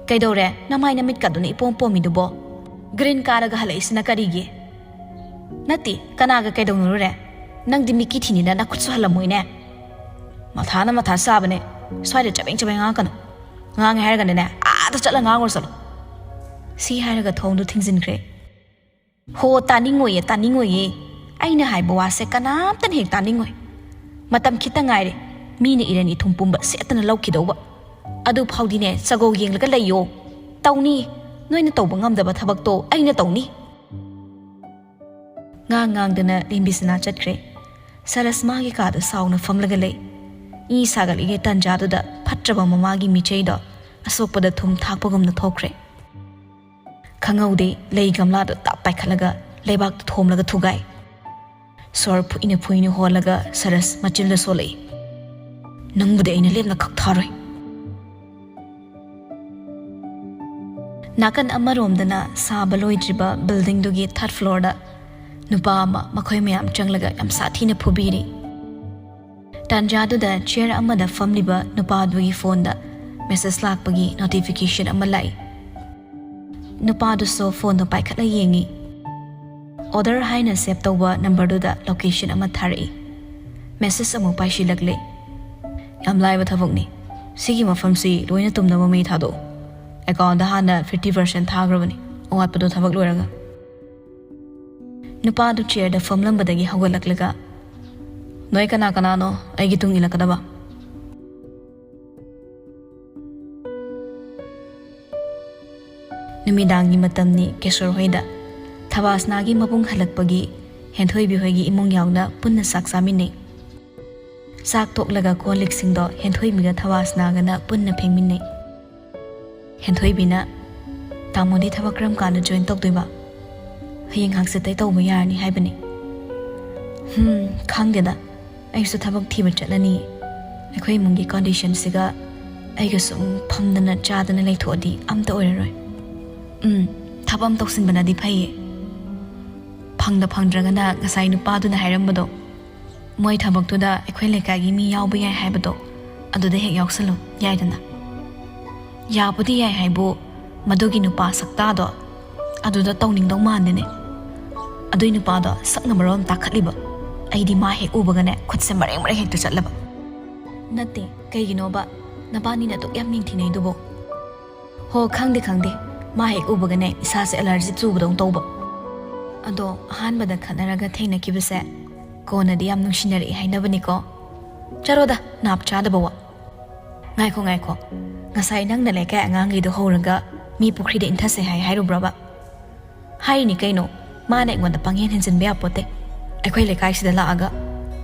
ꯀꯩꯗꯧꯔꯦ? ꯅꯃꯥꯏ ꯅꯃꯤꯠꯀꯗꯨꯅ ꯏꯄꯣꯝ ꯄꯣꯝꯃꯤꯗꯨꯕꯣ? ꯒ꯭ꯔꯤꯟ ꯀꯥꯔꯒ ꯍꯜꯂꯛꯏꯁꯤꯅ ꯀꯔꯤꯒꯤ? ꯅꯠꯇꯦ, ꯀꯅꯥꯒ ꯀꯩꯗꯧꯅꯔꯨꯔꯦ? ꯅꯪꯗꯤ ꯃꯤꯀꯤ ꯊꯤꯅꯤꯅ ꯅꯈꯨꯠꯁꯨ ꯍꯜꯂꯝꯃꯣꯏꯅꯦ꯫ ꯃꯊꯥꯅ ꯃꯊꯥ ꯁꯥꯕꯅꯦ꯫ ꯁ꯭ꯋꯥꯏꯗ ꯆꯕꯦꯡ ꯆꯕꯦꯡ ꯉꯥꯡꯉꯛꯀꯅꯨ꯫ ꯉꯥꯡꯉꯦ ꯍꯥꯏꯔꯒꯅꯅꯦ, ꯑꯥꯗ ꯆꯠꯂ ꯉꯥꯡꯉꯨꯔꯣ ꯆꯠꯂꯣ꯫" ꯁꯤ ꯍꯥꯏꯔꯒ ꯊꯣꯡꯗꯨ ꯊꯤꯡꯖꯤꯟꯈ꯭ꯔꯦ꯫ "ꯍꯣ, ꯇꯥꯅꯤꯡꯉꯣꯏꯌꯦ, ꯇꯥꯅꯤꯡꯉꯣꯏꯌꯦ꯫ ꯑꯩꯅ ꯍꯥꯏꯕ ꯋꯥꯁꯦ ꯀꯅꯥꯝꯇꯅ ꯍꯦꯛ ꯇꯥꯅꯤꯡꯉꯣꯏ꯫ ꯃꯇꯝ ꯈꯤꯇ ꯉꯥꯏꯔꯦ, ꯃꯤꯅ ꯏꯔꯟ ꯏꯊꯨꯝ ꯄꯨꯝꯕ ꯁꯦꯠꯇꯅ ꯂꯧꯈꯤꯗꯧꯕ꯫ ꯑꯗꯨ ꯐꯥꯎꯗꯤꯅꯦ, ꯆꯒꯧ ꯌꯦꯡꯂꯒ ꯂꯩꯌꯣ꯫ ꯇꯧꯅꯤ, ꯅꯣꯏꯅ ꯇꯧꯕ ꯉꯝꯗꯕ ꯊꯕꯛꯇꯣ ꯑꯩꯅ ꯇꯧꯅꯤ꯫" ꯉꯥꯡ ꯉꯥꯡꯗꯅ ꯂꯦꯝꯕꯤꯁꯅꯥ ꯆꯠꯈ꯭ꯔꯦ꯫ ꯁꯔꯁ ꯃꯥꯒꯤ ꯀꯥꯗ ꯁꯥꯎꯅ ꯐꯝꯂꯒ ꯂꯩ꯫ ꯏ ꯁꯥꯒꯠꯂꯤꯉꯩ ꯇꯟꯖꯥꯗꯨꯗ ꯐꯠꯇ꯭ꯔꯕ ꯃꯃꯥꯒꯤ ꯃꯤꯆꯩꯗꯣ ꯑꯁꯣꯛꯄꯗ ꯊꯨꯝ ꯊꯥꯛꯄꯒꯨꯝꯅ ꯊꯣꯛꯈ꯭ꯔꯦ꯫ ꯈꯪꯍꯧꯗꯦ, ꯂꯩ ꯒꯝꯂꯥꯗꯣ ꯇꯞ ꯄꯥꯏꯈꯠꯂꯒ ꯂꯩꯕꯥꯛꯇ ꯊꯣꯝꯂꯒ ꯊꯨꯒꯥꯏ꯫ ꯁꯣꯔ ꯐꯨꯏꯅ ꯐꯨꯏꯅ ꯍꯣꯜꯂꯒ ꯁꯔꯁ ꯃꯆꯤꯟꯗ ꯁꯣꯜꯂꯛꯏ, "ꯅꯪꯕꯨꯗꯤ ꯑꯩꯅ ꯂꯦꯝꯅ ꯈꯛ ꯊꯥꯔꯣꯏ꯫" ꯅꯥꯀꯟ ꯑꯃꯔꯣꯝꯗꯅ ꯁꯥꯕ ꯂꯣꯏꯗ꯭ꯔꯤꯕ ꯕꯤꯜꯗꯤꯡꯗꯨꯒꯤ ꯊꯥꯔꯠ ꯐ꯭ꯂꯣꯔꯗ ꯅꯨꯄꯥ ꯑꯃ ꯃꯈꯣꯏ ꯃꯌꯥꯝ ꯆꯪꯂꯒ ꯌꯥꯝ ꯁꯥꯊꯤꯅ ꯐꯨꯕꯤꯔꯤ꯫ ꯇꯥꯟꯖꯥꯗꯨꯗ ꯆꯤꯌꯔ ꯑꯃꯗ ꯐꯝꯂꯤꯕ ꯅꯨꯄꯥꯗꯨꯒꯤ ꯐꯣꯟꯗ ꯃꯦꯁꯦꯖ ꯂꯥꯛꯄꯒꯤ ꯅꯣꯇꯤꯐꯤꯀꯦꯁꯟ ꯑꯃ ꯂꯥꯛꯏ꯫ ꯅꯨꯄꯥꯗꯨꯁꯨ ꯐꯣꯟꯗꯣ ꯄꯥꯏꯈꯠꯂ ꯌꯦꯡꯉꯤ꯫ ꯑꯣꯔꯗꯔ ꯍꯥꯏꯅ ꯁꯦꯚ ꯇꯧꯕ ꯅꯝꯕꯔꯗꯨꯗ ꯂꯣꯀꯦꯁꯟ ꯑꯃ ꯊꯥꯔꯛꯏ꯫ ꯃꯦꯁꯦꯖ ꯑꯃꯨꯛ ꯄꯥꯏꯁꯤꯜꯂꯛꯂꯦ꯫ "ꯌꯥꯝ ꯂꯥꯏꯕ ꯊꯕꯛꯅꯤ꯫ ꯁꯤꯒꯤ ꯃꯐꯝꯁꯤ ꯂꯣꯏꯅ ꯇꯨꯝꯅꯕ ꯃꯩ ꯊꯥꯗꯣꯛꯎ꯫ ꯑꯦꯀꯥꯎꯟꯗ ꯍꯥꯟꯅ ꯐꯤꯐꯇꯤ ꯄꯥꯔꯁꯦꯟ ꯊꯥꯈ꯭ꯔꯕꯅꯤ, ꯑꯋꯥꯠꯄꯗꯣ ꯊꯕꯛ ꯂꯣꯏꯔꯒ꯫" ꯅꯨꯄꯥꯗꯨ ꯆꯤꯌꯔꯗ ꯐꯝꯂꯝꯕꯗꯒꯤ ꯍꯧꯒꯠꯂꯛꯂꯒ, "ꯅꯣꯏ ꯀꯅꯥ ꯀꯅꯥꯅꯣ ꯑꯩꯒꯤ ꯇꯨꯡ ꯏꯜꯂꯛꯀꯗꯕ?" ꯅꯨꯃꯤꯗꯥꯡꯒꯤ ꯃꯇꯝꯅꯤ꯫ ꯀꯦꯁꯣꯔ ꯍꯣꯏꯗ ꯊꯕꯥꯁꯅꯥꯒꯤ ꯃꯕꯨꯡ ꯍꯜꯂꯛꯄꯒꯤ ꯍꯦꯟꯊꯣꯏꯕꯤ ꯍꯣꯏꯒꯤ ꯏꯃꯨꯡ ꯌꯥꯎꯅ ꯄꯨꯟꯅ ꯆꯥꯛ ꯆꯥꯃꯤꯟꯅꯩ꯫ ꯆꯥꯛ ꯇꯣꯛꯂꯒ ꯀꯣꯜ ꯂꯤꯛꯁꯤꯡꯗꯣ ꯍꯦꯟꯊꯣꯏꯕꯤꯒ ꯊꯕꯥꯁꯅꯥꯒꯅ ꯄꯨꯟꯅ ꯐꯦꯡꯃꯤꯟꯅꯩ꯫ ꯍꯦꯟꯊꯣꯏꯕꯤꯅ, "ꯇꯥꯃꯣꯗꯤ ꯊꯕꯛ ꯀꯔꯝ ꯀꯥꯟꯗ ꯖꯣꯏꯟ ꯇꯧꯗꯣꯏꯕ?" "ꯍꯌꯦꯡ ꯍꯪꯆꯤꯠꯇꯩ ꯇꯧꯕ ꯌꯥꯔꯅꯤ ꯍꯥꯏꯕꯅꯤ꯫" "ꯍꯝ, ꯈꯪꯗꯦꯗ꯫ ꯑꯩꯁꯨ ꯊꯕꯛ ꯊꯤꯕ ꯆꯠꯂꯅꯤ꯫ ꯑꯩꯈꯣꯏ ꯏꯃꯨꯡꯒꯤ ꯀꯟꯗꯤꯁꯟꯁꯤꯒ ꯑꯩꯒ ꯁꯨꯝ ꯐꯝꯗꯅ ꯆꯥꯗꯅ ꯂꯩꯊꯣꯛꯑꯗꯤ ꯑꯝꯇ ꯑꯣꯏꯔꯔꯣꯏ꯫ ꯎꯝ, ꯊꯕꯛ ꯑꯃ ꯇꯧꯁꯤꯟꯕꯅꯗꯤ ꯐꯩꯌꯦ꯫ ꯐꯪꯗ ꯐꯪꯗ꯭ꯔꯒꯅ ꯉꯁꯥꯏ ꯅꯨꯄꯥꯗꯨꯅ ꯍꯥꯏꯔꯝꯕꯗꯣ, ꯃꯣꯏ ꯊꯕꯛꯇꯨꯗ ꯑꯩꯈꯣꯏ ꯂꯩꯀꯥꯏꯒꯤ ꯃꯤ ꯌꯥꯎꯕ ꯌꯥꯏ ꯍꯥꯏꯕꯗꯣ, ꯑꯗꯨꯗ ꯍꯦꯛ ꯌꯥꯎꯁꯜꯂꯨ ꯌꯥꯏꯗꯅ꯫" "ꯌꯥꯕꯨꯗꯤ ꯌꯥꯏ ꯍꯥꯏꯕꯨ, ꯃꯗꯨꯒꯤ ꯅꯨꯄꯥ ꯁꯛꯇꯥꯗꯣ ꯑꯗꯨꯗ ꯇꯧꯅꯤꯡꯗꯧ ꯃꯥꯟꯗꯦꯅꯦ꯫ ꯑꯗꯨꯏ ꯅꯨꯄꯥꯗꯣ ꯁꯛꯅ ꯃꯔꯣꯜ ꯑꯃ ꯇꯥꯈꯠꯂꯤꯕ꯫ ꯑꯩꯗꯤ ꯃꯥ ꯍꯦꯛ ꯎꯕꯒꯅꯦ ꯈꯨꯠꯁꯦ ꯃꯔꯦꯡ ꯃꯔꯦꯡ ꯍꯦꯛꯇ ꯆꯠꯂꯕ꯫" "ꯅꯠꯇꯦ, ꯀꯩꯒꯤꯅꯣꯕ ꯅꯕꯥꯅꯤꯅ ꯑꯗꯨꯛ ꯌꯥꯝ ꯌꯦꯡꯊꯤꯅꯩꯗꯨꯕꯣ?" "ꯍꯣ, ꯈꯪꯗꯦ ꯈꯪꯗꯦ, ꯃꯥ ꯍꯦꯛ ꯎꯕꯒꯅꯦ ꯏꯁꯥꯁꯦ ꯑꯦꯂꯔꯖꯤ ꯆꯨꯕꯗꯧꯅ ꯇꯧꯕ꯫ ꯑꯗꯣ ꯑꯍꯥꯟꯕꯗ ꯈꯠꯅꯔꯒ ꯊꯦꯡꯅꯈꯤꯕꯁꯦ ꯀꯣꯟꯅꯗꯤ ꯌꯥꯝ ꯅꯨꯡꯁꯤꯅꯔꯛꯏ ꯍꯥꯏꯅꯕꯅꯤꯀꯣ꯫ ꯆꯠꯔꯣꯗ, ꯅꯥꯞ ꯆꯥꯗꯕ ꯋꯥ꯫ ꯉꯥꯏꯈꯣ ꯉꯥꯏꯈꯣ, ꯉꯁꯥꯏ ꯅꯪꯅ ꯂꯩꯀꯥꯏ ꯑꯉꯥꯡꯈꯩꯗꯣ ꯍꯧꯔꯒ ꯃꯤ ꯄꯨꯈ꯭ꯔꯤꯗ ꯏꯟꯊꯁꯦ ꯍꯥꯏ ꯍꯥꯏꯔꯨꯕ꯭ꯔꯕ?" "ꯍꯥꯏꯔꯤꯅꯤ ꯀꯩꯅꯣ, ꯃꯥꯅ ꯑꯩꯉꯣꯟꯗ ꯄꯪꯍꯦꯟ ꯍꯦꯟꯖꯤꯟꯕ ꯌꯥꯄꯣꯠꯇꯦ꯫ ꯑꯩꯈꯣꯏ ꯂꯩꯀꯥꯏꯁꯤꯗ ꯂꯥꯛꯑꯒ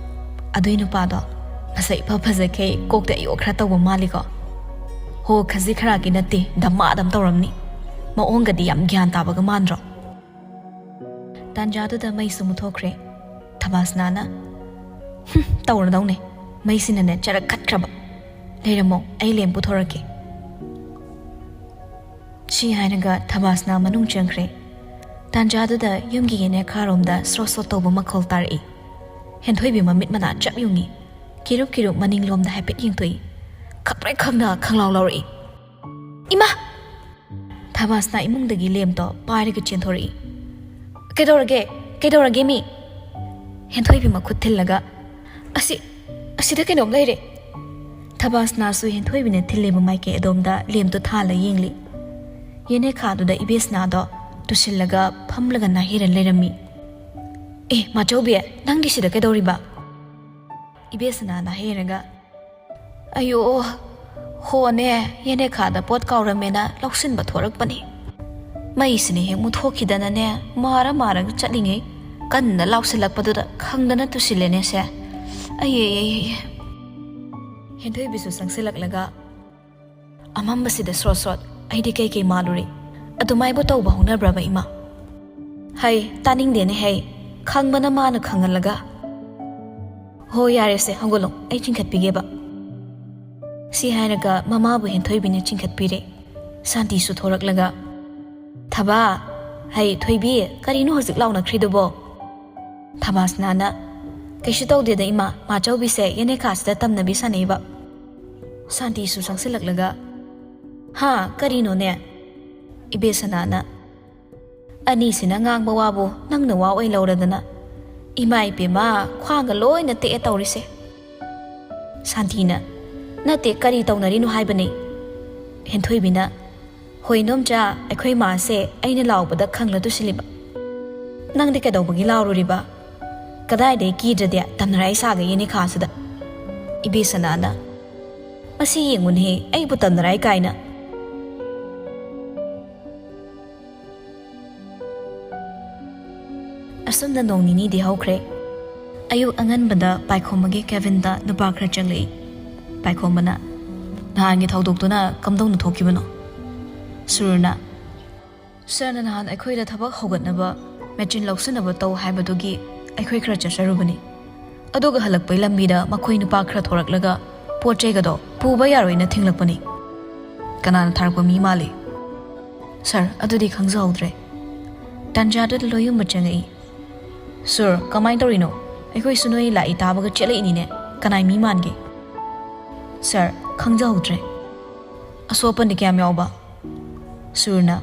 ꯑꯗꯨꯏ ꯅꯨꯄꯥꯗꯣ ꯃꯁꯛ ꯏꯐ ꯐꯖꯈꯩ ꯀꯣꯛꯇ ꯑꯌꯣꯛ ꯈꯔ ꯇꯧꯕ ꯃꯥꯜꯂꯤꯀꯣ?" "ꯍꯣ, ꯈꯖꯤꯛ ꯈꯔꯥꯛꯀꯤ ꯅꯠꯇꯦ, ꯗꯃꯥꯗꯝ ꯇꯧꯔꯝꯅꯤ꯫ ꯃꯑꯣꯡꯒꯗꯤ ꯌꯥꯝ ꯒ꯭ꯌꯥꯟ ꯇꯥꯕꯒ ꯃꯥꯟꯗ꯭ꯔꯣ?" ꯇꯥꯟꯖꯥꯗꯨꯗ ꯃꯩꯁꯨ ꯃꯨꯠꯊꯣꯛꯈ꯭ꯔꯦ꯫ ꯊꯕꯥꯁꯅꯥꯅ, "ꯍꯨꯝ, ꯇꯧꯔꯗꯧꯅꯦ꯫ ꯃꯩꯁꯤꯅꯅꯦ ꯆꯔꯛ ꯈꯠꯈ꯭ꯔꯕ꯫ ꯂꯩꯔꯝꯃꯣ, ꯑꯩ ꯂꯦꯝ ꯄꯨꯊꯣꯔꯛꯀꯦ꯫" ꯁꯤ ꯍꯥꯏꯔꯒ ꯊꯕꯥꯁꯅꯥ ꯃꯅꯨꯡ ꯆꯪꯈ꯭ꯔꯦ꯫ ꯇꯥꯟꯖꯥꯗꯨꯗ ꯌꯨꯝꯒꯤ ꯌꯦꯅꯦꯈꯥꯔꯣꯝꯗ ꯁ꯭ꯔꯣꯠ ꯁ꯭ꯔꯣꯠ ꯇꯧꯕ ꯃꯈꯣꯜ ꯇꯥꯔꯛꯏ꯫ ꯍꯦꯟꯊꯣꯏꯕꯤ ꯃꯃꯤꯠ ꯃꯅꯥ ꯆꯞ ꯌꯨꯡꯉꯤ꯫ ꯀꯤꯔꯨꯞ ꯀꯤꯔꯨꯞ ꯃꯅꯤꯡꯂꯣꯝꯗ ꯍꯥꯏꯐꯦꯠ ꯌꯦꯡꯊꯣꯛꯏ꯫ ꯈꯪꯄ꯭ꯔꯦꯛ ꯈꯪꯅ ꯈꯪꯂꯥꯎ ꯂꯥꯎꯔꯛꯏ꯫ "ꯏꯃꯥ!" ꯊꯕꯥꯁꯅꯥ ꯏꯃꯨꯡꯗꯒꯤ ꯂꯦꯝꯇꯣ ꯄꯥꯏꯔꯒ ꯆꯦꯟꯊꯣꯔꯛꯏ꯫ "ꯀꯩꯗꯧꯔꯒꯦ? ꯀꯩꯗꯧꯔꯒꯦ ꯃꯤ?" ꯍꯦꯟꯊꯣꯏꯕꯤ ꯃꯈꯨꯠ ꯊꯤꯜꯂꯒ, "ꯑꯁꯤ, ꯑꯁꯤꯗ ꯀꯩꯅꯣꯝ ꯂꯩꯔꯦ!" ꯊꯕꯥꯁꯅꯥꯁꯨ ꯍꯦꯟꯊꯣꯏꯕꯤꯅ ꯊꯤꯜꯂꯤꯕ ꯃꯥꯏꯀꯩ ꯑꯗꯣꯝꯗ ꯂꯦꯝꯇꯣ ꯊꯥꯜꯂ ꯌꯦꯡꯂꯤ꯫ ꯌꯦꯅꯦꯈꯥꯗꯨꯗ ꯏꯕꯦꯁꯅꯥꯗꯣ ꯇꯨꯁꯤꯜꯂꯒ ꯐꯝꯂꯒ ꯅꯥꯍꯦꯔ ꯂꯩꯔꯝꯃꯤ꯫ "ꯑꯦ, ꯃꯥꯆꯧꯕꯤ, ꯅꯪꯗꯤ ꯁꯤꯗ ꯀꯩꯗꯧꯔꯤꯕ?" ꯏꯕꯦꯁꯅꯥ ꯅꯥꯍꯦꯔꯒ, "ꯑꯌꯣ, ꯍꯣꯅꯦ, ꯌꯦꯅꯦꯈꯥꯗ ꯄꯣꯠ ꯀꯥꯎꯔꯝꯃꯦꯅ ꯂꯧꯁꯤꯟꯕ ꯊꯣꯔꯛꯄꯅꯤ꯫" ꯃꯩꯁꯤꯅ ꯍꯦꯛ ꯃꯨꯠꯊꯣꯛꯈꯤꯗꯅꯅꯦ, ꯃꯥꯔ ꯃꯥꯔꯒ ꯆꯠꯂꯤꯉꯩ ꯀꯟꯅ ꯂꯥꯎꯁꯤꯜꯂꯛꯄꯗꯨꯗ ꯈꯪꯗꯅ ꯇꯨꯁꯤꯜꯂꯦꯅꯦꯁꯦ꯫ ꯑꯩ, ꯑꯩ, ꯑꯩ, ꯑꯩ꯫ ꯍꯦꯟꯊꯣꯏꯕꯤꯁꯨ ꯆꯪꯁꯤꯜꯂꯛꯂꯒ ꯑꯃꯝꯕꯁꯤꯗ ꯁ꯭ꯔꯣꯠ ꯁ꯭ꯔꯣꯠ, ꯑꯩꯗꯤ ꯀꯩ ꯀꯩ ꯃꯥꯜꯂꯨꯔꯦ? ꯑꯗꯨꯃꯥꯏꯕꯨ ꯇꯧꯕ ꯍꯧꯅꯕ꯭ꯔꯕ, ꯏꯃꯥ? ꯍꯩ, ꯇꯥꯅꯤꯡꯗꯦꯅꯦ ꯍꯩ꯫ ꯈꯪꯕꯅ ꯃꯥꯅ ꯈꯪꯍꯜꯂꯒ꯫ "ꯍꯣ, ꯌꯥꯔꯦꯁꯦ, ꯍꯧꯒꯠꯂꯣ, ꯑꯩ ꯆꯤꯡꯈꯠꯄꯤꯒꯦꯕ꯫" ꯁꯤ ꯍꯥꯏꯔꯒ ꯃꯃꯥꯕꯨ ꯍꯦꯟꯊꯣꯏꯕꯤꯅ ꯆꯤꯡꯈꯠꯄꯤꯔꯦ꯫ ꯁꯥꯟꯇꯤꯁꯨ ꯊꯣꯔꯛꯂꯒ, "ꯊꯕꯥ, ꯍꯩ, ꯊꯣꯏꯕꯤ, ꯀꯔꯤꯅꯣ ꯍꯧꯖꯤꯛ ꯂꯥꯎꯅꯈ꯭ꯔꯤꯗꯨꯕꯣ?" ꯊꯕꯥꯁꯅꯥꯅ, "ꯀꯩꯁꯨ ꯇꯧꯗꯦꯗ ꯏꯃꯥ, ꯃꯥꯆꯧꯕꯤꯁꯦ ꯌꯦꯅꯦꯀꯥꯁꯤꯗ ꯇꯝꯅꯕꯤ ꯁꯥꯟꯅꯩꯕ꯫" ꯁꯥꯟꯇꯤꯁꯨ ꯆꯪꯁꯤꯜꯂꯛꯂꯒ, "ꯍꯥ, ꯀꯔꯤꯅꯣꯅꯦ?" ꯏꯕꯦꯁꯅꯥꯅ, "ꯑꯅꯤꯁꯤꯅ ꯉꯥꯡꯕ ꯋꯥꯕꯨ ꯅꯪꯅ ꯋꯥ ꯑꯣꯏ ꯂꯧꯔꯗꯅ꯫ ꯏꯃꯥ ꯏꯄꯦꯝꯃ, ꯈ꯭ꯋꯥꯡꯒ ꯂꯣꯏꯅ ꯇꯦꯛꯑꯦ ꯇꯧꯔꯤꯁꯦ꯫" ꯁꯥꯟꯇꯤꯅ, "ꯅꯠꯇꯦ, ꯀꯔꯤ ꯇꯧꯅꯔꯤꯅꯣ ꯍꯥꯏꯕꯅꯤ?" ꯍꯦꯟꯊꯣꯏꯕꯤꯅ, "ꯍꯣꯏ ꯏꯅꯣꯝꯆꯥ, ꯑꯩꯈꯣꯏ ꯃꯥꯁꯦ ꯑꯩꯅ ꯂꯥꯎꯕꯗ ꯈꯪꯂ ꯇꯨꯁꯤꯜꯂꯤꯕ꯫ ꯅꯪꯗꯤ ꯀꯩꯗꯧꯕꯒꯤ ꯂꯥꯎꯔꯨꯔꯤꯕ? ꯀꯗꯥꯏꯗꯒꯤ ꯀꯤꯗ꯭ꯔꯗꯤ ꯇꯝꯅꯔꯥꯏ ꯁꯥꯒꯦ ꯌꯦꯅꯦꯈꯥꯁꯤꯗ?" ꯏꯕꯦꯁꯅꯥꯅ, "ꯃꯁꯤ ꯌꯦꯡꯉꯨꯅꯦꯍꯦ, ꯑꯩꯕꯨ ꯇꯝꯅꯔꯥꯏ ꯀꯥꯏꯅ꯫" ꯑꯁꯨꯝꯅ ꯅꯣꯡ ꯅꯤꯅꯤꯗꯤ ꯍꯧꯈ꯭ꯔꯦ꯫ ꯑꯌꯨꯛ ꯑꯉꯟꯕꯗ ꯄꯥꯏꯈꯣꯝꯕꯒꯤ ꯀꯦꯕꯤꯟꯗ ꯅꯨꯄꯥ ꯈꯔ ꯆꯪꯂꯛꯏ꯫ ꯄꯥꯏꯈꯣꯝꯕꯅ, "ꯅꯍꯥꯟꯒꯤ ꯊꯧꯗꯣꯛꯇꯨꯅ ꯀꯝꯗꯧꯅ ꯊꯣꯛꯈꯤꯕꯅꯣ?" ꯁꯨꯔꯅ, "ꯁꯥꯔꯅ ꯅꯍꯥꯟ ꯑꯩꯈꯣꯏꯗ ꯊꯕꯛ ꯍꯧꯒꯠꯅꯕ ꯃꯦꯆꯤꯟ ꯂꯧꯁꯤꯟꯅꯕ ꯇꯧ ꯍꯥꯏꯕꯗꯨꯒꯤ ꯑꯩꯈꯣꯏ ꯈꯔ ꯆꯠꯆꯔꯨꯕꯅꯤ꯫ ꯑꯗꯨꯒ ꯍꯜꯂꯛꯄꯩ ꯂꯝꯕꯤꯗ ꯃꯈꯣꯏ ꯅꯨꯄꯥ ꯈꯔ ꯊꯣꯔꯛꯂꯒ ꯄꯣꯠ ꯆꯩꯒꯗꯣ ꯄꯨꯕ ꯌꯥꯔꯣꯏꯅ ꯊꯤꯡꯂꯛꯄꯅꯤ꯫" "ꯀꯅꯥꯅ ꯊꯥꯔꯛꯄ ꯃꯤ ꯃꯥꯜꯂꯤ?" "ꯁꯥꯔ, ꯑꯗꯨꯗꯤ ꯈꯪꯖꯍꯧꯗ꯭ꯔꯦ꯫" ꯇꯥꯟꯖꯥꯗꯨꯗ ꯂꯣꯌꯨꯝꯕ ꯆꯪꯉꯛꯏ꯫ "ꯁꯥꯔ, ꯀꯃꯥꯏꯅ ꯇꯧꯔꯤꯅꯣ? ꯑꯩꯈꯣꯏꯁꯨ ꯅꯣꯏ ꯂꯥꯛꯏ ꯇꯥꯕꯒ ꯆꯦꯜꯂꯛꯏꯅꯤꯅꯦ꯫ ꯀꯅꯥꯏ ꯃꯤ ꯃꯥꯟꯒꯦ?" "ꯁꯥꯔ, ꯈꯪꯖꯍꯧꯗ꯭ꯔꯦ꯫" "ꯑꯁꯣꯛ ꯑꯄꯟꯗꯤ ꯀꯌꯥꯝ ꯌꯥꯎꯕ?" ꯁꯨꯔꯅ,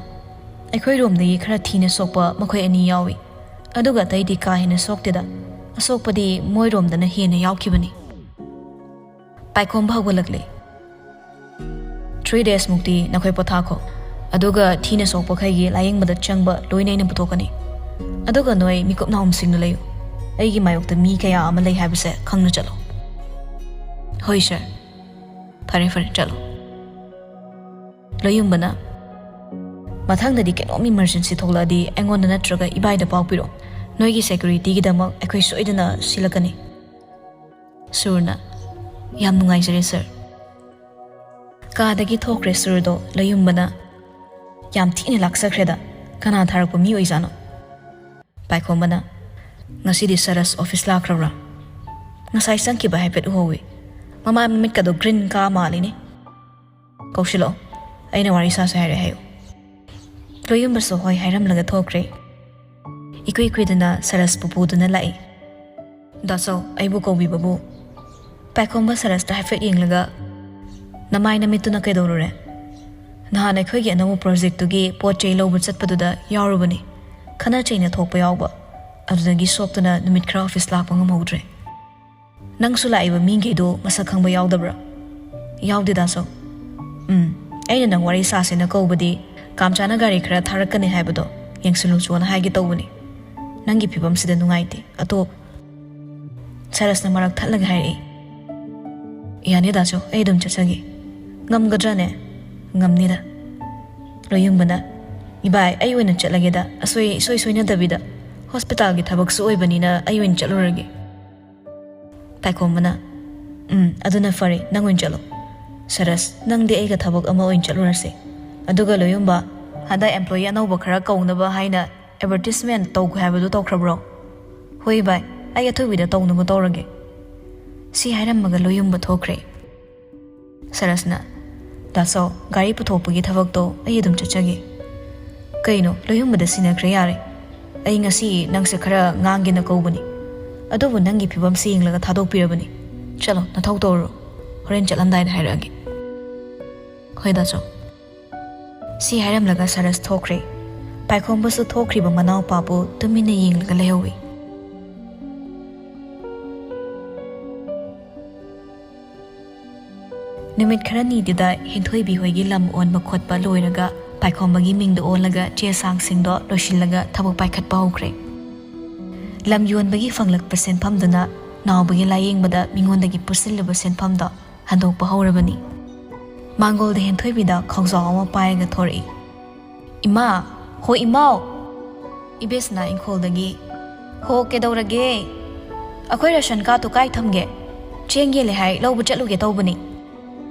"ꯑꯩꯈꯣꯏꯔꯣꯝꯗꯒꯤ ꯈꯔ ꯊꯤꯅ ꯁꯣꯛꯄ ꯃꯈꯣꯏ ꯑꯅꯤ ꯌꯥꯎꯏ, ꯑꯗꯨꯒ ꯑꯇꯩꯗꯤ ꯀꯥ ꯍꯦꯟꯅ ꯁꯣꯛꯇꯦꯗ꯫ ꯑꯁꯣꯛꯄꯗꯤ ꯃꯣꯏꯔꯣꯝꯗꯅ ꯍꯦꯟꯅ ꯌꯥꯎꯈꯤꯕꯅꯤ꯫" ꯄꯥꯏꯈꯣꯝꯕ ꯍꯧꯒꯠꯂꯛꯂꯦ꯫ "ꯊ꯭ꯔꯤ ꯗꯦꯖꯃꯨꯛꯇꯤ ꯅꯈꯣꯏ ꯄꯣꯊꯥꯈꯣ, ꯑꯗꯨꯒ ꯊꯤꯅ ꯁꯣꯛꯄꯈꯩꯒꯤ ꯂꯥꯌꯦꯡꯕꯗ ꯆꯪꯕ ꯂꯣꯏꯅ ꯑꯩꯅ ꯄꯨꯊꯣꯛꯀꯅꯤ꯫ ꯑꯗꯨꯒ ꯅꯣꯏ ꯃꯤꯀꯨꯞ ꯅꯥꯍꯨꯝꯁꯤꯡꯗꯨ ꯂꯩꯌꯨ꯫ ꯑꯩꯒꯤ ꯃꯥꯌꯣꯛꯇ ꯃꯤ ꯀꯌꯥ ꯑꯃ ꯂꯩ ꯍꯥꯏꯕꯁꯦ ꯈꯪꯅ ꯆꯠꯂꯣ꯫" "ꯍꯣꯏ ꯁꯥꯔ꯫" "ꯐꯔꯦ ꯐꯔꯦ, ꯆꯠꯂꯣ꯫" ꯂꯣꯌꯨꯝꯕꯅ, ꯃꯊꯪꯗꯗꯤ ꯀꯩꯅꯣꯝ ꯏꯃꯔꯖꯦꯟꯁꯤ ꯊꯣꯛꯂꯛꯑꯗꯤ ꯑꯩꯉꯣꯟꯗ ꯅꯠꯇ꯭ꯔꯒ ꯏꯕꯥꯏꯗ ꯄꯥꯎ ꯄꯤꯔꯛꯑꯣ꯫ ꯅꯣꯏꯒꯤ ꯁꯦꯀ꯭ꯌꯨꯔꯤꯇꯤꯒꯤꯗꯃꯛ ꯑꯩꯈꯣꯏ ꯁꯣꯏꯗꯅ ꯁꯤꯜꯂꯛꯀꯅꯤ꯫ ꯁꯨꯔꯅ, "ꯌꯥꯝ ꯅꯨꯡꯉꯥꯏꯖꯔꯦ ꯁꯔ꯫" ꯀꯥꯗꯒꯤ ꯊꯣꯛꯈ꯭ꯔꯦ ꯁꯨꯔꯗꯣ꯫ ꯂꯣꯌꯨꯝꯕꯅ, "ꯌꯥꯝ ꯊꯤꯅ ꯂꯥꯛꯆꯈ꯭ꯔꯦꯗ꯫ ꯀꯅꯥ ꯊꯥꯔꯛꯄ ꯃꯤ ꯑꯣꯏꯖꯥꯠꯅꯣ?" ꯄꯥꯏꯈꯣꯝꯕꯅ, "ꯉꯁꯤꯗꯤ ꯁꯔꯁ ꯑꯣꯐꯤꯁ ꯂꯥꯛꯈ꯭ꯔꯕ꯭ꯔꯥ? ꯉꯁꯥꯏ ꯆꯪꯈꯤꯕ ꯍꯥꯏꯐꯦꯠ ꯎꯍꯧꯋꯤ꯫ ꯃꯃꯥꯏ ꯃꯃꯤꯠꯀꯗꯣ ꯒ꯭ꯔꯤꯟ ꯀꯥ ꯃꯥꯜꯂꯤꯅꯦ꯫ ꯀꯧꯁꯤꯜꯂꯛꯑꯣ, ꯑꯩꯅ ꯋꯥꯔꯤ ꯁꯥꯁꯦ ꯍꯥꯏꯔꯦ ꯍꯥꯏꯌꯨ꯫" ꯂꯣꯌꯨꯝꯕꯁꯨ ꯍꯣꯏ ꯍꯥꯏꯔꯝꯂꯒ ꯊꯣꯛꯈ꯭ꯔꯦ꯫ ꯏꯀꯨꯏ ꯀꯨꯏꯗꯅ ꯁꯔꯁꯄꯨ ꯄꯨꯗꯨꯅ ꯂꯥꯛꯏ꯫ "ꯗꯥꯆꯧ, ꯑꯩꯕꯨ ꯀꯧꯕꯤꯕꯕꯨ?" ꯄꯥꯏꯈꯣꯝꯕ ꯁꯔꯁꯇ ꯍꯥꯏꯐꯦꯠ ꯌꯦꯡꯂꯒ, "ꯅꯃꯥꯏ ꯅꯃꯤꯠꯇꯨꯅ ꯀꯩꯗꯧꯔꯨꯔꯦ?" "ꯅꯍꯥꯟ ꯑꯩꯈꯣꯏꯒꯤ ꯑꯅꯧꯕ ꯄ꯭ꯔꯣꯖꯦꯛꯇꯨꯒꯤ ꯄꯣꯠ ꯆꯩ ꯂꯧꯕ ꯆꯠꯄꯗꯨꯗ ꯌꯥꯎꯔꯨꯕꯅꯤ꯫ ꯈꯠꯅ ꯆꯩꯅ ꯊꯣꯛꯄ ꯌꯥꯎꯕ꯫ ꯑꯗꯨꯗꯒꯤ ꯁꯣꯛꯇꯨꯅ ꯅꯨꯃꯤꯠ ꯈꯔ ꯑꯣꯐꯤꯁ ꯂꯥꯛꯄ ꯉꯝꯍꯧꯗ꯭ꯔꯦ꯫" "ꯅꯪꯁꯨ ꯂꯥꯛꯏꯕ ꯃꯤꯈꯩꯗꯣ ꯃꯁꯛ ꯈꯪꯕ ꯌꯥꯎꯗꯕ꯭ꯔꯥ?" "ꯌꯥꯎꯗꯦ ꯗꯥꯆꯧ꯫ ꯎꯝ, ꯑꯩꯅ ꯅꯪ ꯋꯥꯔꯤ ꯁꯥꯁꯦꯅ ꯀꯧꯕꯗꯤ ꯀꯥꯝꯆꯥꯅ ꯒꯥꯔꯤ ꯈꯔ ꯊꯥꯔꯛꯀꯅꯤ ꯍꯥꯏꯕꯗꯣ ꯌꯦꯡꯁꯤꯜꯂꯨꯆꯣꯅ ꯍꯥꯏꯒꯦ ꯇꯧꯕꯅꯤ꯫ ꯅꯪꯒꯤ ꯐꯤꯕꯝꯁꯤꯗ ꯅꯨꯡꯉꯥꯏꯇꯦ꯫ ꯑꯇꯣꯞ-" ꯁꯔꯁꯅ ꯃꯔꯛ ꯊꯠꯂꯒ ꯍꯥꯏꯔꯛꯏ꯫ "ꯌꯥꯅꯤ ꯗꯥꯆꯧ, ꯑꯩ ꯑꯗꯨꯝ ꯆꯠꯆꯒꯦ꯫" "ꯉꯝꯒꯗ꯭ꯔꯅꯦ?" "ꯉꯝꯅꯤꯗ꯫" ꯂꯣꯌꯨꯝꯕꯅ, "ꯏꯕꯥꯏ, ꯑꯩ ꯑꯣꯏꯅ ꯆꯠꯂꯒꯦꯗ꯫ ꯑꯁꯣꯏ ꯏꯁꯣꯏ ꯁꯣꯏꯅꯗꯕꯤꯗ꯫ ꯍꯣꯁꯄꯤꯇꯥꯜꯒꯤ ꯊꯕꯛꯁꯨ ꯑꯣꯏꯕꯅꯤꯅ ꯑꯩ ꯑꯣꯏꯅ ꯆꯠꯂꯨꯔꯒꯦ꯫" ꯄꯥꯏꯈꯣꯝꯕꯅ, "ꯎꯝ, ꯑꯗꯨꯅ ꯐꯔꯦ, ꯅꯪ ꯑꯣꯏꯅ ꯆꯠꯂꯣ꯫ ꯁꯔꯁ, ꯅꯪꯗꯤ ꯑꯩꯒ ꯊꯕꯛ ꯑꯃ ꯑꯣꯏꯅ ꯆꯠꯂꯨꯔꯁꯦ꯫ ꯑꯗꯨꯒ ꯂꯣꯌꯨꯝꯕ, ꯍꯟꯗꯛ ꯑꯦꯝꯄ꯭ꯂꯣꯌꯤ ꯑꯅꯧꯕ ꯈꯔ ꯀꯧꯅꯕ ꯍꯥꯏꯅ ꯑꯦꯗꯚꯔꯇꯤꯁꯃꯦꯟ ꯇꯧꯈꯣ ꯍꯥꯏꯕꯗꯨ ꯇꯧꯈ꯭ꯔꯕ꯭ꯔꯣ?" "ꯍꯣꯏ ꯚꯥꯏ, ꯑꯩ ꯑꯊꯨꯕꯤꯗ ꯇꯧꯅꯕ ꯇꯧꯔꯒꯦ꯫" ꯁꯤ ꯍꯥꯏꯔꯝꯃꯒ ꯂꯣꯌꯨꯝꯕ ꯊꯣꯛꯈ꯭ꯔꯦ꯫ ꯁꯔꯁꯅ, "ꯗꯥꯆꯧ, ꯒꯥꯔꯤ ꯄꯨꯊꯣꯛꯄꯒꯤ ꯊꯕꯛꯇꯣ ꯑꯩ ꯑꯗꯨꯝ ꯆꯠꯆꯒꯦ꯫" "ꯀꯩꯅꯣ, ꯂꯣꯌꯨꯝꯕꯗ ꯁꯤꯟꯅꯈ꯭ꯔꯦ ꯌꯥꯔꯦ꯫ ꯑꯩ ꯉꯁꯤ ꯅꯪꯁꯦ ꯈꯔ ꯉꯥꯡꯒꯦꯅ ꯀꯧꯕꯅꯤ꯫ ꯑꯗꯨꯕꯨ ꯅꯪꯒꯤ ꯐꯤꯕꯝꯁꯤ ꯌꯦꯡꯂꯒ ꯊꯥꯗꯣꯛꯄꯤꯔꯕꯅꯤ꯫ ꯆꯠꯂꯣ, ꯅꯊꯧ ꯇꯧꯔꯨꯔꯣ꯫ ꯍꯣꯔꯦꯟ ꯆꯠꯂꯝꯗꯥꯏꯗ ꯍꯥꯏꯔꯛꯑꯒꯦ꯫" "ꯍꯣꯏ ꯗꯥꯆꯧ꯫" ꯁꯤ ꯍꯥꯏꯔꯝꯂꯒ ꯁꯔꯁ ꯊꯣꯛꯈ꯭ꯔꯦ꯫ ꯄꯥꯏꯈꯣꯝꯕꯁꯨ ꯊꯣꯛꯈ꯭ꯔꯤꯕ ꯃꯅꯥꯎꯄꯥꯕꯨ ꯇꯨꯃꯤꯟꯅ ꯌꯦꯡꯂꯒ ꯂꯩꯍꯧꯏ꯫ ꯅꯨꯃꯤꯠ ꯈꯔꯅꯤꯗꯨꯗ ꯍꯦꯟꯊꯣꯏꯕꯤ ꯍꯣꯏꯒꯤ ꯂꯝ ꯑꯣꯟꯕ ꯈꯣꯠꯄ ꯂꯣꯏꯔꯒ ꯄꯥꯏꯈꯣꯝꯕꯒꯤ ꯃꯤꯡꯗ ꯑꯣꯜꯂꯒ ꯆꯦ ꯆꯥꯡꯁꯤꯡꯗꯣ ꯂꯣꯏꯁꯤꯜꯂꯒ ꯊꯕꯛ ꯄꯥꯏꯈꯠꯄ ꯍꯧꯈ꯭ꯔꯦ꯫ ꯂꯝ ꯌꯣꯟꯕꯒꯤ ꯐꯪꯂꯛꯄ ꯁꯦꯟꯐꯝꯗꯨꯅ ꯅꯥꯎꯕꯒꯤ ꯂꯥꯌꯦꯡꯕꯗ ꯃꯤꯉꯣꯟꯗꯒꯤ ꯄꯨꯁꯤꯜꯂꯨꯕ ꯁꯦꯟꯐꯝꯗꯣ ꯍꯟꯗꯣꯛꯄ ꯍꯧꯔꯕꯅꯤ꯫ ꯃꯥꯡꯒꯣꯜꯗ ꯍꯦꯟꯊꯣꯏꯕꯤꯗ ꯈꯥꯎꯖꯥꯎ ꯑꯃ ꯄꯥꯏꯔꯒ ꯊꯣꯔꯛꯏ꯫ ꯏꯃꯥ, ꯍꯣ ꯏꯃꯥꯎ꯫ ꯏꯕꯦꯁꯅꯥ ꯏꯪꯈꯣꯜꯗꯒꯤ, ꯍꯣ, ꯀꯩꯗꯧꯔꯒꯦ? ꯑꯩꯈꯣꯏ ꯔꯦꯁꯟ ꯀꯥꯔꯠꯇꯣ ꯀꯥꯏ ꯊꯝꯒꯦ? ꯆꯦꯡ ꯌꯦꯜꯂꯦ ꯍꯥꯏ, ꯂꯧꯕ ꯆꯠꯂꯨꯒꯦ ꯇꯧꯕꯅꯤ꯫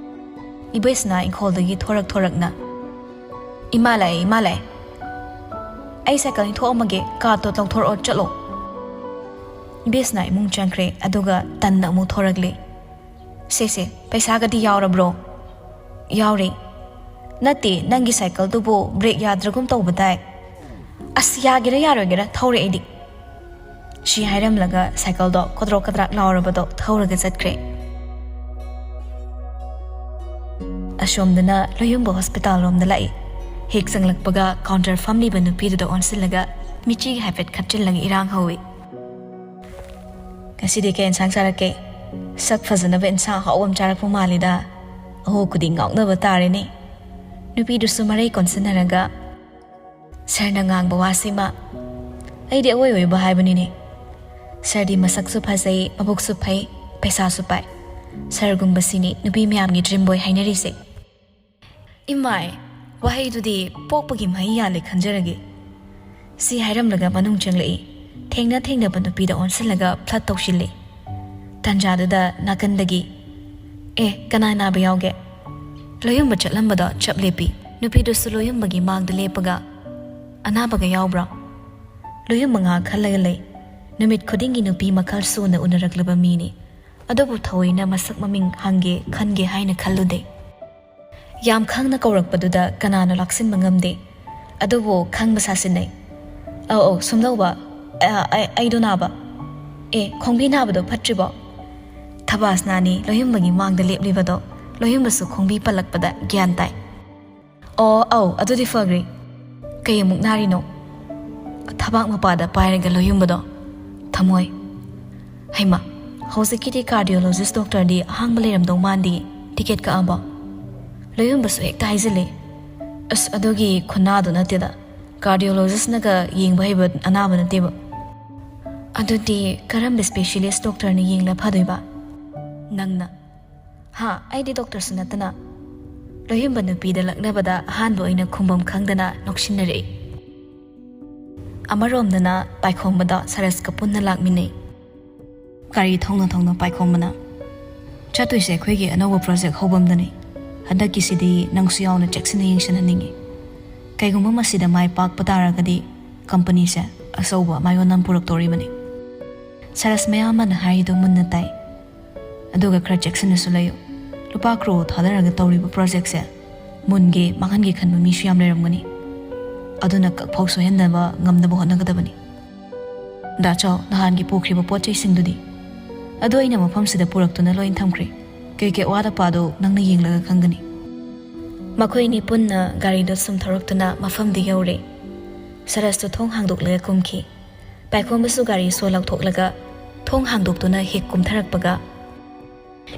ꯏꯕꯦꯁꯅꯥ ꯏꯪꯈꯣꯜꯗꯒꯤ ꯊꯣꯔꯛ ꯊꯣꯔꯛꯅ, ꯏꯃꯥ ꯂꯥꯛꯑꯦ, ꯏꯃꯥ ꯂꯥꯛꯑꯦ꯫ ꯑꯩ ꯁꯥꯏꯀꯜ ꯏꯟꯊꯣꯛꯑꯝꯃꯒꯦ, ꯀꯥꯔꯠꯇꯣ ꯂꯧꯊꯣꯔꯛꯑꯣ, ꯆꯠꯂꯣ꯫ ꯏꯕꯦꯁꯅꯥ ꯏꯃꯨꯡ ꯆꯪꯈ꯭ꯔꯦ, ꯑꯗꯨꯒ ꯇꯟꯅ ꯑꯃꯨꯛ ꯊꯣꯔꯛꯂꯦ꯫ ꯁꯦ, ꯁꯦ, ꯄꯩꯁꯥꯒꯗꯤ ꯌꯥꯎꯔꯕ꯭ꯔꯣ? ꯌꯥꯎꯔꯦ꯫ ꯅꯠꯇꯦ, ꯅꯪꯒꯤ ꯁꯥꯏꯀꯜꯗꯨꯕꯨ ꯕ꯭ꯔꯦꯛ ꯌꯥꯗ꯭ꯔꯒꯨꯝ ꯇꯧꯕꯗꯥꯏ꯫ ꯑꯁ, ꯌꯥꯒꯦꯔꯥ ꯌꯥꯔꯣꯏꯒꯦꯔꯥ, ꯊꯧꯔꯦ ꯑꯩꯗꯤ꯫ ꯁꯤ ꯍꯥꯏꯔꯝꯂꯒ ꯁꯥꯏꯀꯜꯗꯣ ꯀꯣꯗ꯭ꯔꯣꯛ ꯀꯗ꯭ꯔꯥꯛ ꯂꯥꯎꯔꯕꯗꯣ ꯊꯧꯔꯒ ꯆꯠꯈ꯭ꯔꯦ꯫ ꯑꯁꯣꯝꯗꯅ ꯂꯣꯌꯨꯝꯕ ꯍꯣꯁꯄꯤꯇꯥꯜ ꯂꯣꯝꯗ ꯂꯥꯛꯏ꯫ ꯍꯦꯛ ꯆꯪꯂꯛꯄꯒ ꯀꯥꯎꯟꯇꯔ ꯐꯝꯂꯤꯕ ꯅꯨꯄꯤꯗꯨꯗ ꯑꯣꯟꯁꯤꯜꯂꯒ ꯃꯤꯆꯤꯒ ꯍꯥꯏꯐꯦꯠ ꯈꯠꯆꯤꯜꯂꯒ ꯏꯔꯥꯡ ꯍꯧꯏ꯫ "ꯉꯁꯤꯗꯤ ꯀꯩ ꯏꯟꯁꯥꯡ ꯆꯥꯔꯛꯀꯦ? ꯁꯛ ꯐꯖꯅꯕ ꯏꯟꯁꯥꯡ ꯑꯍꯥꯎꯕ ꯑꯃ ꯆꯥꯔꯛꯄ ꯃꯥꯜꯂꯤꯗ꯫ ꯑꯍꯣ ꯈꯨꯗꯤꯡ ꯉꯥꯎꯅꯕ ꯇꯥꯔꯦꯅꯦ꯫" ꯅꯨꯄꯤꯗꯨꯁꯨ ꯃꯔꯩ ꯀꯣꯟꯁꯤꯟꯅꯔꯒ, "ꯁꯥꯔꯅ ꯉꯥꯡꯕ ꯋꯥꯁꯤꯃ ꯑꯩꯗꯤ ꯑꯋꯣꯏ ꯑꯣꯏꯕ ꯍꯥꯏꯕꯅꯤꯅꯦ꯫ ꯁꯥꯔꯗꯤ ꯃꯁꯛꯁꯨ ꯐꯖꯩ, ꯃꯕꯨꯛꯁꯨ ꯐꯩ, ꯄꯩꯁꯥꯁꯨ ꯄꯥꯏ꯫ ꯁꯥꯔꯒꯨꯝꯕꯁꯤꯅꯤ ꯅꯨꯄꯤ ꯃꯌꯥꯝꯒꯤ ꯗ꯭ꯔꯤꯝ ꯕꯣꯏ ꯍꯥꯏꯅꯔꯤꯁꯦ꯫" "ꯏꯃꯥꯏ, ꯋꯥꯍꯩꯗꯨꯗꯤ ꯄꯣꯛꯄꯒꯤ ꯃꯍꯩ ꯌꯥꯜꯂꯦ ꯈꯟꯖꯔꯒꯦ꯫" ꯁꯤ ꯍꯥꯏꯔꯝꯂꯒ ꯃꯅꯨꯡ ꯆꯪꯂꯛꯏ꯫ ꯊꯦꯡꯅ ꯊꯦꯡꯅꯕ ꯅꯨꯄꯤꯗ ꯑꯣꯟꯁꯤꯜꯂꯒ ꯐ꯭ꯂꯠ ꯇꯧꯁꯤꯜꯂꯤ꯫ ꯇꯟꯖꯥꯗꯨꯗ ꯅꯥꯀꯟꯗꯒꯤ, "ꯑꯦ, ꯀꯅꯥ ꯅꯥꯕ ꯌꯥꯎꯒꯦ?" ꯂꯣꯌꯨꯝꯕ ꯆꯠꯂꯝꯕꯗꯣ ꯆꯞ ꯂꯦꯞꯄꯤ꯫ ꯅꯨꯄꯤꯗꯨꯁꯨ ꯂꯣꯌꯨꯝꯕꯒꯤ ꯃꯥꯡꯗ ꯂꯦꯞꯄꯒ, "ꯑꯅꯥꯕꯒ ꯌꯥꯎꯕ꯭ꯔꯣ?" ꯂꯣꯌꯨꯝꯕ ꯉꯥꯏꯍꯥꯛ ꯈꯜꯂꯒ ꯂꯩ꯫ ꯅꯨꯃꯤꯠ ꯈꯨꯗꯤꯡꯒꯤ ꯅꯨꯄꯤ ꯃꯈꯜ ꯁꯨꯅ ꯎꯅꯔꯛꯂꯕ ꯃꯤꯅꯤ꯫ ꯑꯗꯨꯕꯨ ꯊꯑꯣꯏꯅ ꯃꯁꯛ ꯃꯃꯤꯡ ꯍꯪꯒꯦ ꯈꯟꯒꯦ ꯍꯥꯏꯅ ꯈꯜꯂꯨꯗꯦ꯫ ꯌꯥꯝ ꯈꯪꯅ ꯀꯧꯔꯛꯄꯗꯨꯗ ꯀꯅꯥꯅꯣ ꯂꯥꯛꯁꯤꯟꯕ ꯉꯝꯗꯦ꯫ ꯑꯗꯨꯕꯨ ꯈꯪꯕ ꯁꯥꯁꯤꯟꯅꯩ꯫ "ꯑꯧ, ꯑꯧ, ꯁꯨꯝꯂꯧꯕ꯫ ꯑ, ꯑꯩ, ꯑꯩꯗꯣ ꯅꯥꯕ꯫" "ꯑꯦ, ꯈꯣꯡꯕꯤ ꯅꯥꯕꯗꯣ ꯐꯠꯇ꯭ꯔꯤꯕꯣ?" ꯊꯕꯥꯁꯅꯥꯅꯤ ꯂꯣꯌꯨꯝꯕꯒꯤ ꯃꯥꯡꯗ ꯂꯦꯞꯂꯤꯕꯗꯣ꯫ ꯂꯣꯌꯨꯝꯕꯁꯨ ꯈꯣꯡꯕꯤ ꯄꯜꯂꯛꯄꯗ ꯒ꯭ꯌꯥꯟ ꯇꯥꯏ꯫ "ꯑꯣ, ꯑꯧ, ꯑꯗꯨꯗꯤ ꯐꯈ꯭ꯔꯦ꯫ ꯀꯩ ꯑꯃꯨꯛ ꯅꯥꯔꯤꯅꯣ?" ꯊꯕꯥꯛ ꯃꯄꯥꯗ ꯄꯥꯏꯔꯒ ꯂꯣꯌꯨꯝꯕꯗꯣ꯫ "ꯊꯝꯃꯣꯏ꯫ ꯍꯩꯃ, ꯍꯧꯖꯤꯛꯀꯤꯗꯤ ꯀꯥꯔꯗꯤꯑꯣꯂꯣꯖꯤꯁ ꯗꯣꯛꯇꯔꯗꯤ ꯑꯍꯥꯡꯕ ꯂꯩꯔꯝꯗꯧ ꯃꯥꯟꯗꯦ, ꯇꯤꯀꯦꯠ ꯀꯛꯑꯕꯣ?" ꯂꯣꯌꯨꯝꯕꯁꯨ ꯍꯦꯛꯇ ꯍꯥꯏꯖꯤꯜꯂꯦ꯫ "ꯑꯁ, ꯑꯗꯨꯒꯤ ꯈꯨꯅꯥꯗꯨ ꯅꯠꯇꯦꯗ, ꯀꯥꯔꯗꯤꯑꯣꯂꯣꯖꯤꯁꯅꯒ ꯌꯦꯡꯕ ꯍꯩꯕ ꯑꯅꯥꯕ ꯅꯠꯇꯦꯕ꯫" "ꯑꯗꯨꯗꯤ ꯀꯔꯝꯕ ꯁ꯭ꯄꯦꯁꯤꯌꯦꯂꯤꯁ ꯗꯣꯛꯇꯔꯅ ꯌꯦꯡꯂ ꯐꯗꯣꯏꯕ?" "ꯅꯪꯅ꯫" "ꯍꯥ, ꯑꯩꯗꯤ ꯗꯣꯛꯇꯔꯁꯨ ꯅꯠꯇꯅ꯫" ꯂꯣꯏꯍꯦꯟꯕ ꯅꯨꯄꯤꯗ ꯂꯛꯅꯕꯗ ꯑꯍꯥꯟꯕ ꯑꯣꯏꯅ ꯈꯨꯝꯕꯝ ꯈꯪꯗꯅ ꯅꯣꯛꯁꯤꯟꯅꯔꯛꯏ꯫ ꯑꯃꯔꯣꯝꯗꯅ ꯄꯥꯏꯈꯣꯝꯕꯗ ꯁꯔꯁꯀ ꯄꯨꯟꯅ ꯂꯥꯛꯃꯤꯟꯅꯩ꯫ ꯒꯥꯔꯤ ꯊꯧꯅ ꯊꯧꯅ ꯄꯥꯏꯈꯣꯝꯕꯅ, "ꯆꯠꯇꯣꯏꯁꯦ ꯑꯩꯈꯣꯏꯒꯤ ꯑꯅꯧꯕ ꯄ꯭ꯔꯣꯖꯦꯛ ꯍꯧꯕꯝꯗꯅꯤ꯫ ꯍꯟꯗꯛꯀꯤꯁꯤꯗꯤ ꯅꯪꯁꯨ ꯌꯥꯎꯅ ꯆꯦꯛꯁꯤꯟꯅ ꯌꯦꯡꯁꯤꯟꯍꯟꯅꯤꯡꯉꯤ꯫ ꯀꯩꯒꯨꯝꯕ ꯃꯁꯤꯗ ꯃꯥꯏ ꯄꯥꯛꯄ ꯇꯥꯔꯒꯗꯤ ꯀꯝꯄꯅꯤꯁꯦ ꯑꯆꯧꯕ ꯃꯥꯏꯌꯣꯟ ꯑꯃ ꯄꯨꯔꯛꯇꯣꯔꯤꯕꯅꯤ꯫" ꯁꯔꯁ ꯃꯌꯥꯝꯕꯅ ꯍꯥꯏꯔꯤꯗꯣ ꯃꯨꯟꯅ ꯇꯥꯏ꯫ "ꯑꯗꯨꯒ ꯈꯔ ꯆꯦꯛꯁꯤꯟꯅꯁꯨ ꯂꯩꯌꯨ꯫ ꯂꯨꯄꯥ ꯀ꯭ꯔꯣꯔ ꯊꯥꯗꯔꯒ ꯇꯧꯔꯤꯕ ꯄ꯭ꯔꯣꯖꯦꯛꯁꯦ ꯃꯨꯟꯒꯦ ꯃꯥꯡꯍꯟꯒꯦ ꯈꯟꯕ ꯃꯤꯁꯨ ꯌꯥꯝ ꯂꯩꯔꯝꯒꯅꯤ꯫ ꯑꯗꯨꯅ ꯀꯛꯐꯥꯎ ꯁꯣꯏꯍꯟꯗꯕ ꯉꯝꯅꯕ ꯍꯣꯠꯅꯒꯗꯕꯅꯤ꯫ ꯗꯥ ꯆꯥꯎ, ꯅꯍꯥꯟꯒꯤ ꯄꯨꯈ꯭ꯔꯤꯕ ꯄꯣꯠ ꯆꯩꯁꯤꯡꯗꯨꯗꯤ? ꯑꯗꯨ ꯑꯩꯅ ꯃꯐꯝꯁꯤꯗ ꯄꯨꯔꯛꯇꯨꯅ ꯂꯣꯏ ꯊꯝꯈ꯭ꯔꯦ꯫ ꯀꯩꯀꯩ ꯑꯋꯥꯠ ꯑꯄꯥꯗꯣ ꯅꯪꯅ ꯌꯦꯡꯂꯒ ꯈꯪꯒꯅꯤ꯫" ꯃꯈꯣꯏꯅꯤ ꯄꯨꯟꯅ ꯒꯥꯔꯤꯗꯣ ꯁꯨꯝ ꯊꯧꯔꯛꯇꯨꯅ ꯃꯐꯝꯗꯨ ꯌꯧꯔꯦ꯫ ꯁꯔꯁꯇꯣ ꯊꯣꯡ ꯍꯥꯡꯗꯣꯛꯂꯒ ꯀꯨꯝꯈꯤ꯫ ꯄꯥꯏꯈꯣꯝꯕꯁꯨ ꯒꯥꯔꯤ ꯁꯣ ꯂꯧꯊꯣꯛꯂꯒ ꯊꯣꯡ ꯍꯥꯡꯗꯣꯛꯇꯨꯅ ꯍꯦꯛ ꯀꯨꯝꯊꯔꯛꯄꯒ,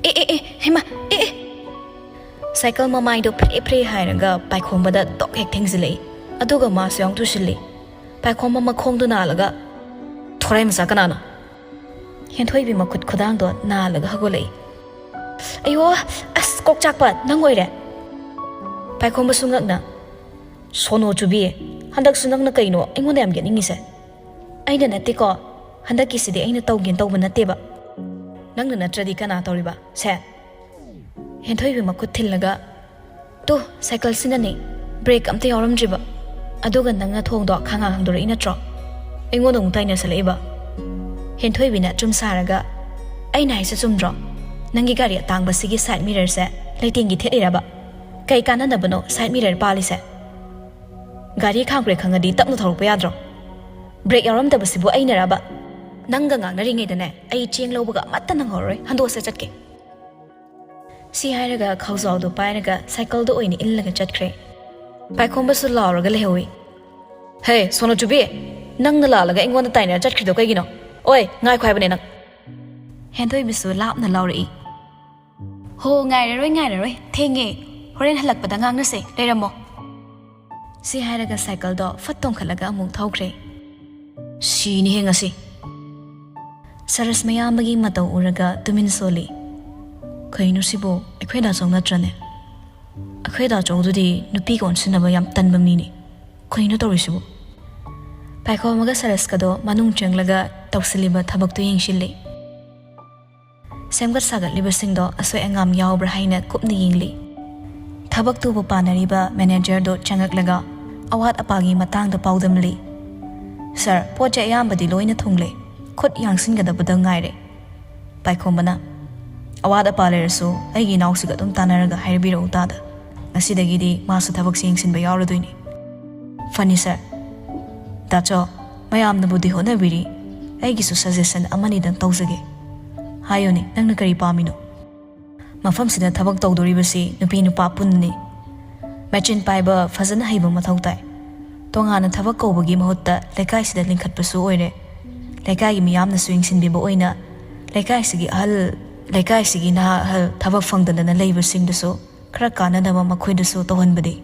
"ꯑꯦ, ꯑꯦ, ꯑꯦ, ꯍꯩꯃꯥ, ꯑꯦ, ꯑꯦ!" ꯁꯥꯏꯀꯜ ꯃꯃꯥꯏꯗꯣ ꯐ꯭ꯔꯦ ꯐ꯭ꯔꯦ ꯍꯥꯏꯔꯒ ꯄꯥꯏꯈꯣꯝꯕꯗ ꯗꯣꯛ ꯍꯦꯛ ꯊꯦꯡꯖꯤꯜꯂꯛꯏ꯫ ꯑꯗꯨꯒ ꯃꯥꯁꯨ ꯌꯥꯎꯅ ꯇꯨꯁꯤꯜꯂꯤ꯫ ꯄꯥꯏꯈꯣꯝꯕ ꯃꯈꯣꯡꯗꯣ ꯅꯥꯜꯂꯒ, "ꯊꯣꯔꯥꯏ ꯃꯆꯥ ꯀꯅꯥꯅꯣ?" ꯍꯦꯟꯊꯣꯏꯕꯤ ꯃꯈꯨꯠ ꯈꯨꯗꯥꯡꯗꯣ ꯅꯥꯜꯂꯒ ꯍꯧꯒꯠꯂꯛꯏ꯫ "ꯑꯌꯣ, ꯑꯁ, ꯀꯣꯛ ꯆꯥꯛꯄ, ꯅꯪ ꯑꯣꯏꯔꯦ?" ꯄꯥꯏꯈꯣꯝꯕꯁꯨ ꯉꯛꯅ, "ꯁꯣꯅꯣ ꯆꯨꯕꯤ, ꯍꯟꯗꯛꯁꯨ ꯅꯪꯅ ꯀꯩꯅꯣ ꯑꯩꯉꯣꯟꯗ ꯌꯥꯝ ꯌꯦꯠꯅꯤꯡꯉꯤꯁꯦ?" "ꯑꯩꯅ ꯅꯠꯇꯦꯀꯣ, ꯍꯟꯗꯛꯀꯤꯁꯤꯗꯤ ꯑꯩꯅ ꯇꯧꯒꯦꯅ ꯇꯧꯕ ꯅꯠꯇꯦꯕ꯫ ꯅꯪꯅ ꯅꯠꯇ꯭ꯔꯗꯤ ꯀꯅꯥ ꯇꯧꯔꯤꯕ? ꯁꯦ!" ꯍꯦꯟꯊꯣꯏꯕꯤ ꯃꯈꯨꯠ ꯊꯤꯜꯂꯒ, "ꯇꯨ, ꯁꯥꯏꯀꯜꯁꯤꯅꯅꯦ, ꯕ꯭ꯔꯦꯛ ꯑꯝꯇ ꯌꯥꯎꯔꯝꯗ꯭ꯔꯤꯕ꯫ ꯑꯗꯨꯒ ꯅꯪꯅ ꯊꯣꯡꯗꯣ ꯈꯥꯡꯉ ꯍꯥꯡꯗꯣꯔꯛꯏ ꯅꯠꯇ꯭ꯔꯣ? ꯑꯩꯉꯣꯟꯗ ꯑꯃꯨꯛ ꯇꯥꯏꯅꯁꯜꯂꯛꯏꯕ?" ꯍꯦꯟꯊꯣꯏꯕꯤꯅ ꯑꯆꯨꯝ ꯁꯥꯔꯒ, "ꯑꯩꯅ ꯍꯥꯏꯁꯦ ꯆꯨꯝꯗ꯭ꯔꯣ? ꯅꯪꯒꯤ ꯒꯥꯔꯤ ꯑꯇꯥꯡꯕꯁꯤꯒꯤ ꯁꯥꯏꯠ ꯃꯤꯔꯔꯁꯦ ꯂꯩꯇꯦꯡꯒꯤ ꯊꯦꯠꯂꯤꯔꯕ? ꯀꯩ ꯀꯥꯟꯅꯅꯕꯅꯣ ꯁꯥꯏꯠ ꯃꯤꯔꯔ ꯄꯥꯜꯂꯤꯁꯦ? ꯒꯥꯔꯤ ꯈꯥꯡꯈ꯭ꯔꯦ ꯈꯪꯉꯗꯤ ꯇꯞꯅ ꯊꯧꯔꯛꯄ ꯌꯥꯗ꯭ꯔꯣ? ꯕ꯭ꯔꯦꯛ ꯌꯥꯎꯔꯝꯗꯕꯁꯤꯕꯨ ꯑꯩꯅꯔꯕ? ꯅꯪꯒ ꯉꯥꯡꯅꯔꯤꯉꯩꯗꯅꯦ, ꯑꯩ ꯆꯦꯡ ꯂꯧꯕꯒ ꯑꯃꯠꯇ ꯅꯪꯍꯧꯔꯔꯣꯏ꯫ ꯍꯟꯗꯣꯛꯑꯁꯦ, ꯆꯠꯀꯦ꯫" ꯁꯤ ꯍꯥꯏꯔꯒ ꯈꯥꯎꯖꯥꯎꯗꯣ ꯄꯥꯏꯔꯒ ꯁꯥꯏꯀꯜꯗꯣ ꯑꯣꯏꯅ ꯏꯜꯂꯒ ꯆꯠꯈ꯭ꯔꯦ꯫ ꯄꯥꯏꯈꯣꯝꯕꯁꯨ ꯂꯥꯎꯔꯒ ꯂꯩꯍꯧꯏ꯫ "ꯍꯦ, ꯁꯣꯅꯣ ꯆꯨꯕꯤ! ꯅꯪꯅ ꯂꯥꯜꯂꯒ ꯑꯩꯉꯣꯟꯗ ꯇꯥꯏꯅꯔ ꯆꯠꯈ꯭ꯔꯤꯗꯣ ꯀꯩꯒꯤꯅꯣ? ꯑꯣꯏ, ꯉꯥꯏꯈꯣ ꯍꯥꯏꯕꯅꯦ ꯅꯪ!" ꯍꯦꯟꯊꯣꯏꯕꯤꯁꯨ ꯂꯥꯞꯅ ꯂꯥꯎꯔꯛꯏ꯫ "ꯍꯣ, ꯉꯥꯏꯔꯔꯣꯏ, ꯉꯥꯏꯔꯔꯣꯏ꯫ ꯊꯦꯡꯉꯦ꯫ ꯍꯣꯔꯦꯟ ꯍꯜꯂꯛꯄꯗ ꯉꯥꯡꯅꯁꯦ꯫ ꯂꯩꯔꯝꯃꯣ꯫" ꯁꯤ ꯍꯥꯏꯔꯒ ꯁꯥꯏꯀꯜꯗꯣ ꯐꯠ ꯇꯣꯡꯈꯠꯂꯒ ꯑꯃꯨꯛ ꯊꯧꯈ꯭ꯔꯦ꯫ "ꯁꯤꯅꯤꯍꯦ ꯉꯁꯤ!" ꯁꯔꯁ ꯃꯌꯥꯝꯕꯒꯤ ꯃꯇꯧ ꯎꯔꯒ ꯇꯨꯃꯤꯟ ꯁꯣꯜꯂꯤ꯫ "ꯀꯩꯅꯣ ꯁꯤꯕꯨ? ꯑꯩꯈꯣꯏ ꯗꯥꯆꯧ ꯅꯠꯇ꯭ꯔꯅꯦ?" ꯑꯩꯈꯣꯏ ꯗꯥꯆꯧꯗꯨꯗꯤ ꯅꯨꯄꯤꯒ ꯑꯣꯟꯁꯤꯟꯅꯕ ꯌꯥꯝ ꯇꯟꯕ ꯃꯤꯅꯤ꯫ ꯀꯩꯅꯣ ꯇꯧꯔꯤꯁꯤꯕꯨ? ꯄꯥꯏꯈꯣꯝꯕꯒ ꯁꯔꯁꯀꯗꯣ ꯃꯅꯨꯡ ꯆꯪꯂꯒ ꯇꯧꯁꯤꯜꯂꯤꯕ ꯊꯕꯛꯇꯨ ꯌꯦꯡꯁꯤꯜꯂꯤ꯫ ꯁꯦꯝꯒꯠ ꯁꯥꯒꯠꯂꯤꯕꯁꯤꯡꯗꯣ ꯑꯁꯣꯏ ꯑꯉꯥꯝ ꯌꯥꯎꯕ꯭ꯔꯥ ꯍꯥꯏꯅ ꯀꯨꯞꯅ ꯌꯦꯡꯂꯤ꯫ ꯊꯕꯛꯇꯨꯕꯨ ꯄꯥꯟꯅꯔꯤꯕ ꯃꯦꯅꯦꯖꯔꯗꯣ ꯆꯪꯉꯛꯂꯒ ꯑꯋꯥꯠ ꯑꯄꯥꯒꯤ ꯃꯇꯥꯡꯗ ꯄꯥꯎꯗꯝꯂꯤ꯫ "ꯁꯥꯔ, ꯄꯣꯠ ꯆꯩ ꯑꯌꯥꯝꯕꯗꯤ ꯂꯣꯏꯅ ꯊꯨꯡꯂꯦ꯫ ꯈꯨꯠ ꯌꯥꯡꯁꯤꯟꯒꯗꯕꯗ ꯉꯥꯏꯔꯦ꯫" ꯄꯥꯏꯈꯣꯝꯕꯅ, "ꯑꯋꯥꯠ ꯑꯄꯥ ꯂꯩꯔꯁꯨ ꯑꯩꯒꯤ ꯏꯅꯥꯎꯁꯤꯒ ꯑꯗꯨꯝ ꯇꯥꯟꯅꯔꯒ ꯍꯥꯏꯕꯤꯔꯛꯎ ꯇꯥꯗ꯫ ꯉꯁꯤꯗꯒꯤꯗꯤ ꯃꯥꯁꯨ ꯊꯕꯛꯁꯤ ꯌꯦꯡꯁꯤꯟꯕ ꯌꯥꯎꯔꯗꯣꯏꯅꯤ꯫" "ꯐꯅꯤ ꯁꯥꯔ꯫" "ꯗꯥꯆꯣ, ꯃꯌꯥꯝꯅꯕꯨꯗꯤ ꯍꯣꯠꯅꯕꯤꯔꯤ, ꯑꯩꯒꯤꯁꯨ ꯁꯖꯦꯁꯟ ꯑꯃꯅꯤꯗꯪ ꯇꯧꯖꯒꯦ꯫" "ꯍꯥꯏꯌꯨꯅꯦ, ꯅꯪꯅ ꯀꯔꯤ ꯄꯥꯝꯃꯤꯅꯣ?" "ꯃꯐꯝꯁꯤꯗ ꯊꯕꯛ ꯇꯧꯗꯣꯔꯤꯕꯁꯤ ꯅꯨꯄꯤ ꯅꯨꯄꯥ ꯄꯨꯟꯅꯅꯤ꯫ ꯃꯦꯆꯤꯟ ꯄꯥꯏꯕ ꯐꯖꯅ ꯍꯩꯕ ꯃꯊꯧ ꯇꯥꯏ꯫ ꯇꯣꯉꯥꯟꯅ ꯊꯕꯛ ꯀꯧꯕꯒꯤ ꯃꯍꯨꯠꯇ ꯂꯩꯀꯥꯏꯁꯤꯗ ꯂꯤꯡꯈꯠꯄꯁꯨ ꯑꯣꯏꯔꯦ꯫ ꯂꯩꯀꯥꯏꯒꯤ ꯃꯤꯌꯥꯝꯅꯁꯨ ꯌꯦꯡꯁꯤꯟꯕꯤꯕ ꯑꯣꯏꯅ ꯂꯩꯀꯥꯏꯁꯤꯒꯤ ꯑꯍꯜ, ꯂꯩꯀꯥꯏꯁꯤꯒꯤ ꯅꯍꯥ ꯑꯍꯜ ꯊꯕꯛ ꯐꯪꯗꯗꯅ ꯂꯩꯕꯁꯤꯡꯗꯁꯨ ꯈꯔ ꯀꯥꯟꯅꯅꯕ ꯃꯈꯣꯏꯗꯁꯨ ꯇꯧꯍꯟꯕꯗꯤ꯫"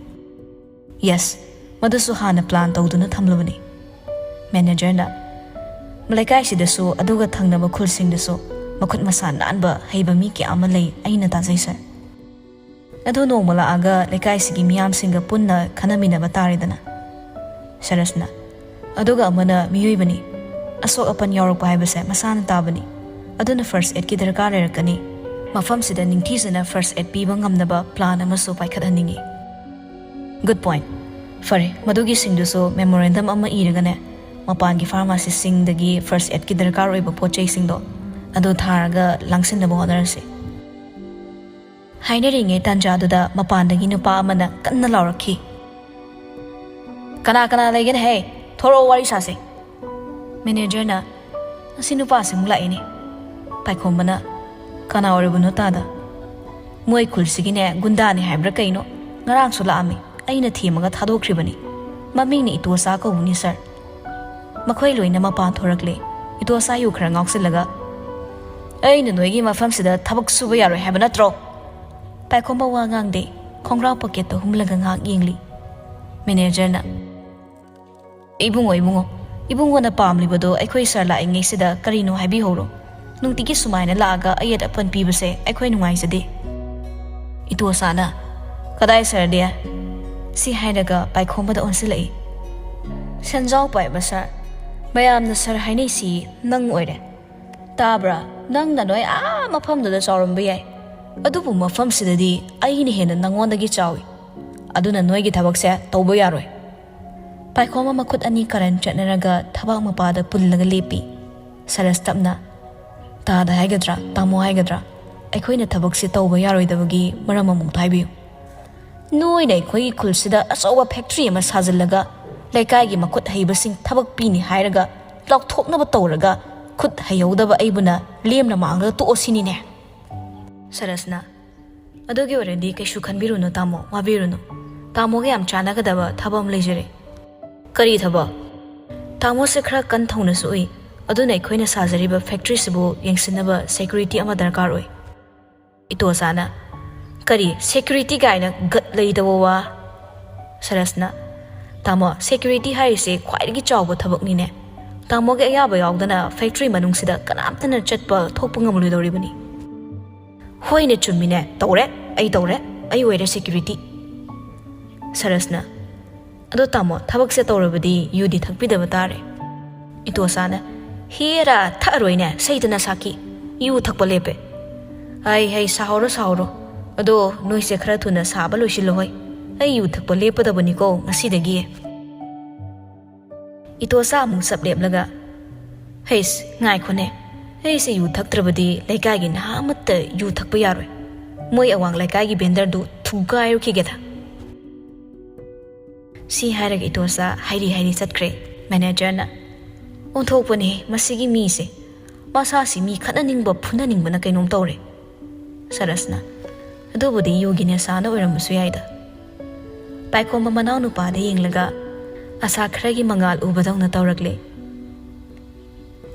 "ꯌꯦꯁ, ꯃꯗꯨꯁꯨ ꯍꯥꯟꯅ ꯄ꯭ꯂꯥꯟ ꯇꯧꯗꯨꯅ ꯊꯝꯂꯕꯅꯤ꯫" ꯃꯦꯅꯦꯖꯔꯅ, "ꯂꯩꯀꯥꯏꯁꯤꯗꯁꯨ ꯑꯗꯨꯒ ꯊꯪꯅꯕ ꯈꯨꯜꯁꯤꯡꯗꯁꯨ ꯃꯈꯨꯠ ꯃꯁꯥ ꯅꯥꯟꯕ ꯍꯩꯕ ꯃꯤ ꯀꯌꯥ ꯑꯃ ꯂꯩ, ꯑꯩꯅ ꯇꯥꯖꯩ ꯁꯥꯔ꯫ ꯑꯗꯨ ꯅꯣꯡꯃ ꯂꯥꯛꯑꯒ ꯂꯩꯀꯥꯏꯁꯤꯒꯤ ꯃꯤꯌꯥꯝꯁꯤꯡꯒ ꯄꯨꯟꯅ ꯈꯟꯅꯃꯤꯟꯅꯕ ꯇꯥꯔꯦꯗꯅ꯫" ꯁꯔꯁꯅ, "ꯑꯗꯨꯒ ꯑꯃꯅ ꯃꯤꯑꯣꯏꯕꯅꯤ꯫ ꯑꯁꯣꯛ ꯑꯄꯟ ꯌꯥꯎꯔꯛꯄ ꯍꯥꯏꯕꯁꯦ ꯃꯁꯥꯅ ꯇꯥꯕꯅꯤ꯫ ꯑꯗꯨꯅ ꯐꯥꯔꯁ ꯑꯦꯗꯀꯤ ꯗꯔꯀꯥꯔ ꯂꯩꯔꯛꯀꯅꯤ꯫ ꯃꯐꯝꯁꯤꯗ ꯅꯤꯡꯊꯤꯖꯅ ꯐꯥꯔꯁ ꯑꯦꯗ ꯄꯤꯕ ꯉꯝꯅꯕ ꯄ꯭ꯂꯥꯟ ꯑꯃꯁꯨ ꯄꯥꯏꯈꯠꯍꯟꯅꯤꯡꯏ꯫" "Good point. ꯐꯔꯦ, ꯃꯗꯨꯒꯤꯁꯤꯡꯗꯨꯁꯨ ꯃꯦꯃꯣꯔꯦꯟꯗꯝ ꯑꯃ ꯏꯔꯒꯅꯦ, ꯃꯄꯥꯟꯒꯤ ꯐꯥꯔꯃꯥꯁꯤꯁꯁꯤꯡꯗꯒꯤ ꯐꯥꯔꯁ ꯑꯦꯗꯀꯤ ꯗꯔꯀꯥꯔ ꯑꯣꯏꯕ ꯄꯣꯠ ꯆꯩꯁꯤꯡꯗꯣ ꯑꯗꯨ ꯊꯥꯔꯒ ꯂꯥꯡꯁꯤꯟꯅꯕ ꯍꯣꯠꯅꯔꯁꯤ꯫" ꯍꯥꯏꯅꯔꯤꯉꯩ ꯇꯥꯟꯖꯥꯗꯨꯗ ꯃꯄꯥꯟꯗꯒꯤ ꯅꯨꯄꯥ ꯑꯃꯅ ꯀꯟꯅ ꯂꯥꯎꯔꯛꯈꯤ, "ꯀꯅꯥ ꯀꯅꯥ ꯂꯩꯒꯦꯅꯦ ꯍꯦ? ꯊꯣꯔꯛꯑꯣ, ꯋꯥꯔꯤ ꯁꯥꯁꯦ꯫" ꯃꯦꯅꯦꯖꯔꯅ, "ꯑꯁꯤ ꯅꯨꯄꯥꯁꯤ ꯑꯃꯨꯛ ꯂꯥꯛꯏꯅꯦ꯫" ꯄꯥꯏꯈꯣꯝꯕꯅ, "ꯀꯅꯥ ꯑꯣꯏꯔꯕꯅꯣ ꯇꯥꯗ?" "ꯃꯣꯏ ꯈꯨꯜꯁꯤꯒꯤꯅꯦ ꯒꯨꯟꯗꯥꯅꯤ ꯍꯥꯏꯕ꯭ꯔꯥ ꯀꯩꯅꯣ, ꯉꯔꯥꯡꯁꯨ ꯂꯥꯛꯑꯝꯃꯤ꯫ ꯑꯩꯅ ꯊꯦꯝꯃꯒ ꯊꯥꯗꯣꯛꯈ꯭ꯔꯤꯕꯅꯤ꯫ ꯃꯃꯤꯡꯅ ꯏꯇꯣꯆꯥ ꯀꯧꯕꯅꯤ ꯁꯥꯔ꯫ ꯃꯈꯣꯏ ꯂꯣꯏꯅ ꯃꯄꯥꯟ ꯊꯣꯔꯛꯂꯦ꯫ ꯏꯇꯣꯆꯥ ꯌꯨ ꯈꯔ ꯉꯥꯎꯁꯤꯜꯂꯒ, 'ꯑꯩꯅ ꯅꯣꯏꯒꯤ ꯃꯐꯝꯁꯤꯗ ꯊꯕꯛ ꯁꯨꯕ ꯌꯥꯔꯣꯏ ꯍꯥꯏꯕ ꯅꯠꯇ꯭ꯔꯣ?'" ꯄꯥꯏꯈꯣꯝꯕ ꯋꯥ ꯉꯥꯡꯗꯦ꯫ ꯈꯣꯡꯒ꯭ꯔꯥꯎ ꯄꯣꯀꯦꯠꯇ ꯍꯨꯝꯂꯒ ꯉꯥꯏꯍꯥꯛ ꯌꯦꯡꯂꯤ꯫ ꯃꯦꯅꯦꯖꯔꯅ, "ꯏꯕꯨꯡꯉꯣ, ꯏꯕꯨꯡꯉꯣ, ꯏꯕꯨꯡꯉꯣꯅ ꯄꯥꯝꯂꯤꯕꯗꯣ ꯑꯩꯈꯣꯏ ꯁꯥꯔ ꯂꯥꯛꯏꯉꯩꯁꯤꯗ ꯀꯔꯤꯅꯣ ꯍꯥꯏꯕꯤꯍꯧꯔꯣ꯫ ꯅꯨꯡꯇꯤꯒꯤ ꯁꯨꯃꯥꯏꯅ ꯂꯥꯛꯑꯒ ꯑꯌꯦꯠ ꯑꯄꯟ ꯄꯤꯕꯁꯦ ꯑꯩꯈꯣꯏ ꯅꯨꯡꯉꯥꯏꯖꯗꯦ꯫" ꯏꯇꯣꯆꯥꯅ, "ꯀꯗꯥꯏ ꯁꯥꯔꯗꯤ?" ꯁꯤ ꯍꯥꯏꯔꯒ ꯄꯥꯏꯈꯣꯝꯕꯗ ꯑꯣꯟꯁꯤꯜꯂꯛꯏ꯫ "ꯁꯦꯟꯖꯥꯎ ꯄꯥꯏꯕ ꯁꯥꯔ꯫ ꯃꯌꯥꯝꯅ ꯁꯥꯔ ꯍꯥꯏꯅꯩꯁꯤ ꯅꯪ ꯑꯣꯏꯔꯦ꯫ ꯇꯥꯕ꯭ꯔꯥ? ꯅꯪꯅ ꯅꯣꯏ ꯑꯥ ꯃꯐꯝꯗꯨꯗ ꯆꯥꯎꯔꯝꯕ ꯌꯥꯏ, ꯑꯗꯨꯕꯨ ꯃꯐꯝꯁꯤꯗꯗꯤ ꯑꯩꯅ ꯍꯦꯟꯅ ꯅꯪꯉꯣꯟꯗꯒꯤ ꯆꯥꯎꯏ꯫ ꯑꯗꯨꯅ ꯅꯣꯏꯒꯤ ꯊꯕꯛꯁꯦ ꯇꯧꯕ ꯌꯥꯔꯣꯏ꯫" ꯄꯥꯏꯈꯣꯝꯕ ꯃꯈꯨꯠ ꯑꯅꯤ ꯀꯔꯟ ꯆꯠꯅꯔꯒ ꯊꯕꯥꯛ ꯃꯄꯥꯗ ꯄꯨꯜꯂꯒ ꯂꯦꯞꯄꯤ꯫ ꯁꯔꯁ ꯇꯞꯅ, "ꯇꯥꯗ ꯍꯥꯏꯒꯗ꯭ꯔꯥ, ꯇꯥꯃꯣ ꯍꯥꯏꯒꯗ꯭ꯔꯥ, ꯑꯩꯈꯣꯏꯅ ꯊꯕꯛꯁꯦ ꯇꯧꯕ ꯌꯥꯔꯣꯏꯗꯕꯒꯤ ꯃꯔꯝ ꯑꯃꯨꯛꯇ ꯍꯥꯏꯕꯤꯌꯨ꯫" "ꯅꯣꯏꯅ ꯑꯩꯈꯣꯏꯒꯤ ꯈꯨꯜꯁꯤꯗ ꯑꯆꯧꯕ ꯐꯦꯛꯇ꯭ꯔꯤ ꯑꯃ ꯁꯥꯖꯤꯜꯂꯒ ꯂꯩꯀꯥꯏꯒꯤ ꯃꯈꯨꯠ ꯍꯩꯕꯁꯤꯡ ꯊꯕꯛ ꯄꯤꯅꯤ ꯍꯥꯏꯔꯒ ꯂꯥꯎꯊꯣꯛꯅꯕ ꯇꯧꯔꯒ ꯈꯨꯠ ꯍꯩꯍꯧꯗꯕ ꯑꯩꯕꯨꯅ ꯂꯦꯝꯅ ꯃꯥꯡꯂꯒ ꯇꯣꯛꯑꯣ ꯁꯤꯅꯤꯅꯦ꯫" ꯁꯔꯁꯅ, "ꯑꯗꯨꯒꯤ ꯑꯣꯏꯔꯗꯤ ꯀꯩꯁꯨ ꯈꯟꯕꯤꯔꯨꯅꯨ ꯇꯥꯃꯣ, ꯋꯥꯕꯤꯔꯨꯅꯨ꯫ ꯇꯥꯃꯣꯒ ꯌꯥꯝ ꯆꯥꯟꯅꯒꯗꯕ ꯊꯕꯛ ꯑꯃ ꯂꯩꯖꯔꯦ꯫" "ꯀꯔꯤ ꯊꯕꯛ?" "ꯇꯥꯃꯣꯁꯦ ꯈꯔ ꯀꯟ ꯊꯧꯅꯁꯨ ꯎꯏ, ꯑꯗꯨꯅ ꯑꯩꯈꯣꯏꯅ ꯁꯥꯖꯔꯤꯕ ꯐꯦꯛꯇ꯭ꯔꯤꯁꯤꯕꯨ ꯌꯦꯡꯁꯤꯟꯅꯕ ꯁꯦꯀ꯭ꯌꯨꯔꯤꯇꯤ ꯑꯃ ꯗꯔꯀꯥꯔ ꯑꯣꯏ꯫" ꯏꯇꯣꯆꯥꯅ, "ꯀꯔꯤ ꯁꯦꯀ꯭ꯌꯨꯔꯤꯇꯤ ꯀꯥꯏꯅ ꯒꯠ ꯂꯩꯇꯕ ꯋꯥ?" ꯁꯔꯁꯅ, "ꯇꯥꯃꯣ, ꯁꯦꯀ꯭ꯌꯨꯔꯤꯇꯤ ꯍꯥꯏꯔꯤꯁꯦ ꯈ꯭ꯋꯥꯏꯗꯒꯤ ꯆꯥꯎꯕ ꯊꯕꯛꯅꯤꯅꯦ꯫ ꯇꯥꯃꯣꯒꯤ ꯑꯌꯥꯕ ꯌꯥꯎꯗꯅ ꯐꯦꯛꯇ꯭ꯔꯤ ꯃꯅꯨꯡꯁꯤꯗ ꯀꯅꯥꯝꯇꯅ ꯆꯠꯄ ꯊꯣꯛꯄ ꯉꯝꯂꯣꯏꯗꯧꯔꯤꯕꯅꯤ꯫" "ꯍꯣꯏꯅꯦ, ꯆꯨꯝꯃꯤꯅꯦ, ꯇꯧꯔꯦ, ꯑꯩ ꯇꯧꯔꯦ, ꯑꯩ ꯑꯣꯏꯔꯦ ꯁꯦꯀ꯭ꯌꯨꯔꯤꯇꯤ꯫" ꯁꯔꯁꯅ, "ꯑꯗꯣ ꯇꯥꯃꯣ, ꯊꯕꯛꯁꯦ ꯇꯧꯔꯕꯗꯤ ꯌꯨꯗꯤ ꯊꯛꯄꯤꯗꯕ ꯇꯥꯔꯦ꯫" ꯏꯇꯣꯆꯥꯅ, "ꯍꯦꯔꯥ, ꯊꯛꯑꯔꯣꯏꯅꯦ, ꯁꯩꯇ ꯅꯁꯥꯀꯤ꯫ ꯌꯨ ꯊꯛꯄ ꯂꯦꯞꯄꯦ꯫" "ꯍꯩ, ꯍꯩ, ꯁꯥꯍꯧꯔꯣ, ꯁꯥꯍꯧꯔꯣ꯫ ꯑꯗꯣ ꯅꯣꯏꯁꯦ ꯈꯔ ꯊꯨꯅ ꯁꯥꯕ ꯂꯣꯏꯁꯤꯜꯂꯣ ꯍꯣꯏ꯫ ꯑꯩ ꯌꯨ ꯊꯛꯄ ꯂꯦꯞꯄꯗꯕꯅꯤꯀꯣ ꯉꯁꯤꯗꯒꯤ꯫" ꯏꯇꯣꯆꯥ ꯑꯃꯨꯛ ꯆꯞ ꯂꯦꯞꯂꯒ, "ꯍꯩꯁ, ꯉꯥꯏꯈꯣꯅꯦ꯫ ꯑꯩꯁꯦ ꯌꯨ ꯊꯛꯇ꯭ꯔꯕꯗꯤ ꯂꯩꯀꯥꯏꯒꯤ ꯅꯍꯥ ꯑꯃꯠꯇ ꯌꯨ ꯊꯛꯄ ꯌꯥꯔꯣꯏ꯫ ꯃꯣꯏ ꯑꯋꯥꯡ ꯂꯩꯀꯥꯏꯒꯤ ꯚꯦꯟꯗꯔꯗꯨ ꯊꯨꯒꯥꯏꯔꯨꯈꯤꯒꯦꯗ꯫" ꯁꯤ ꯍꯥꯏꯔꯒ ꯏꯇꯣꯆꯥ ꯍꯥꯏꯔꯤ ꯍꯥꯏꯔꯤ ꯆꯠꯈ꯭ꯔꯦ꯫ ꯃꯦꯅꯦꯖꯔꯅ, "ꯑꯣꯟꯊꯣꯛꯄꯅꯦ ꯃꯁꯤꯒꯤ ꯃꯤꯁꯦ꯫ ꯃꯁꯥꯁꯤ ꯃꯤ ꯈꯠꯅꯅꯤꯡꯕ ꯐꯨꯅꯅꯤꯡꯕꯅ ꯀꯩꯅꯣꯝ ꯇꯧꯔꯦ꯫" ꯁꯔꯁꯅ, "ꯑꯗꯨꯕꯨꯗꯤ ꯌꯨꯒꯤ ꯅꯦꯁꯥꯅ ꯑꯣꯏꯔꯝꯕꯁꯨ ꯌꯥꯏꯗ꯫" ꯄꯥꯏꯈꯣꯝꯕ ꯃꯅꯥꯎꯅꯨꯄꯥꯗ ꯌꯦꯡꯂꯒ ꯑꯁꯥ ꯈꯔꯒꯤ ꯃꯉꯥꯜ ꯎꯕꯗꯧꯅ ꯇꯧꯔꯛꯂꯦ꯫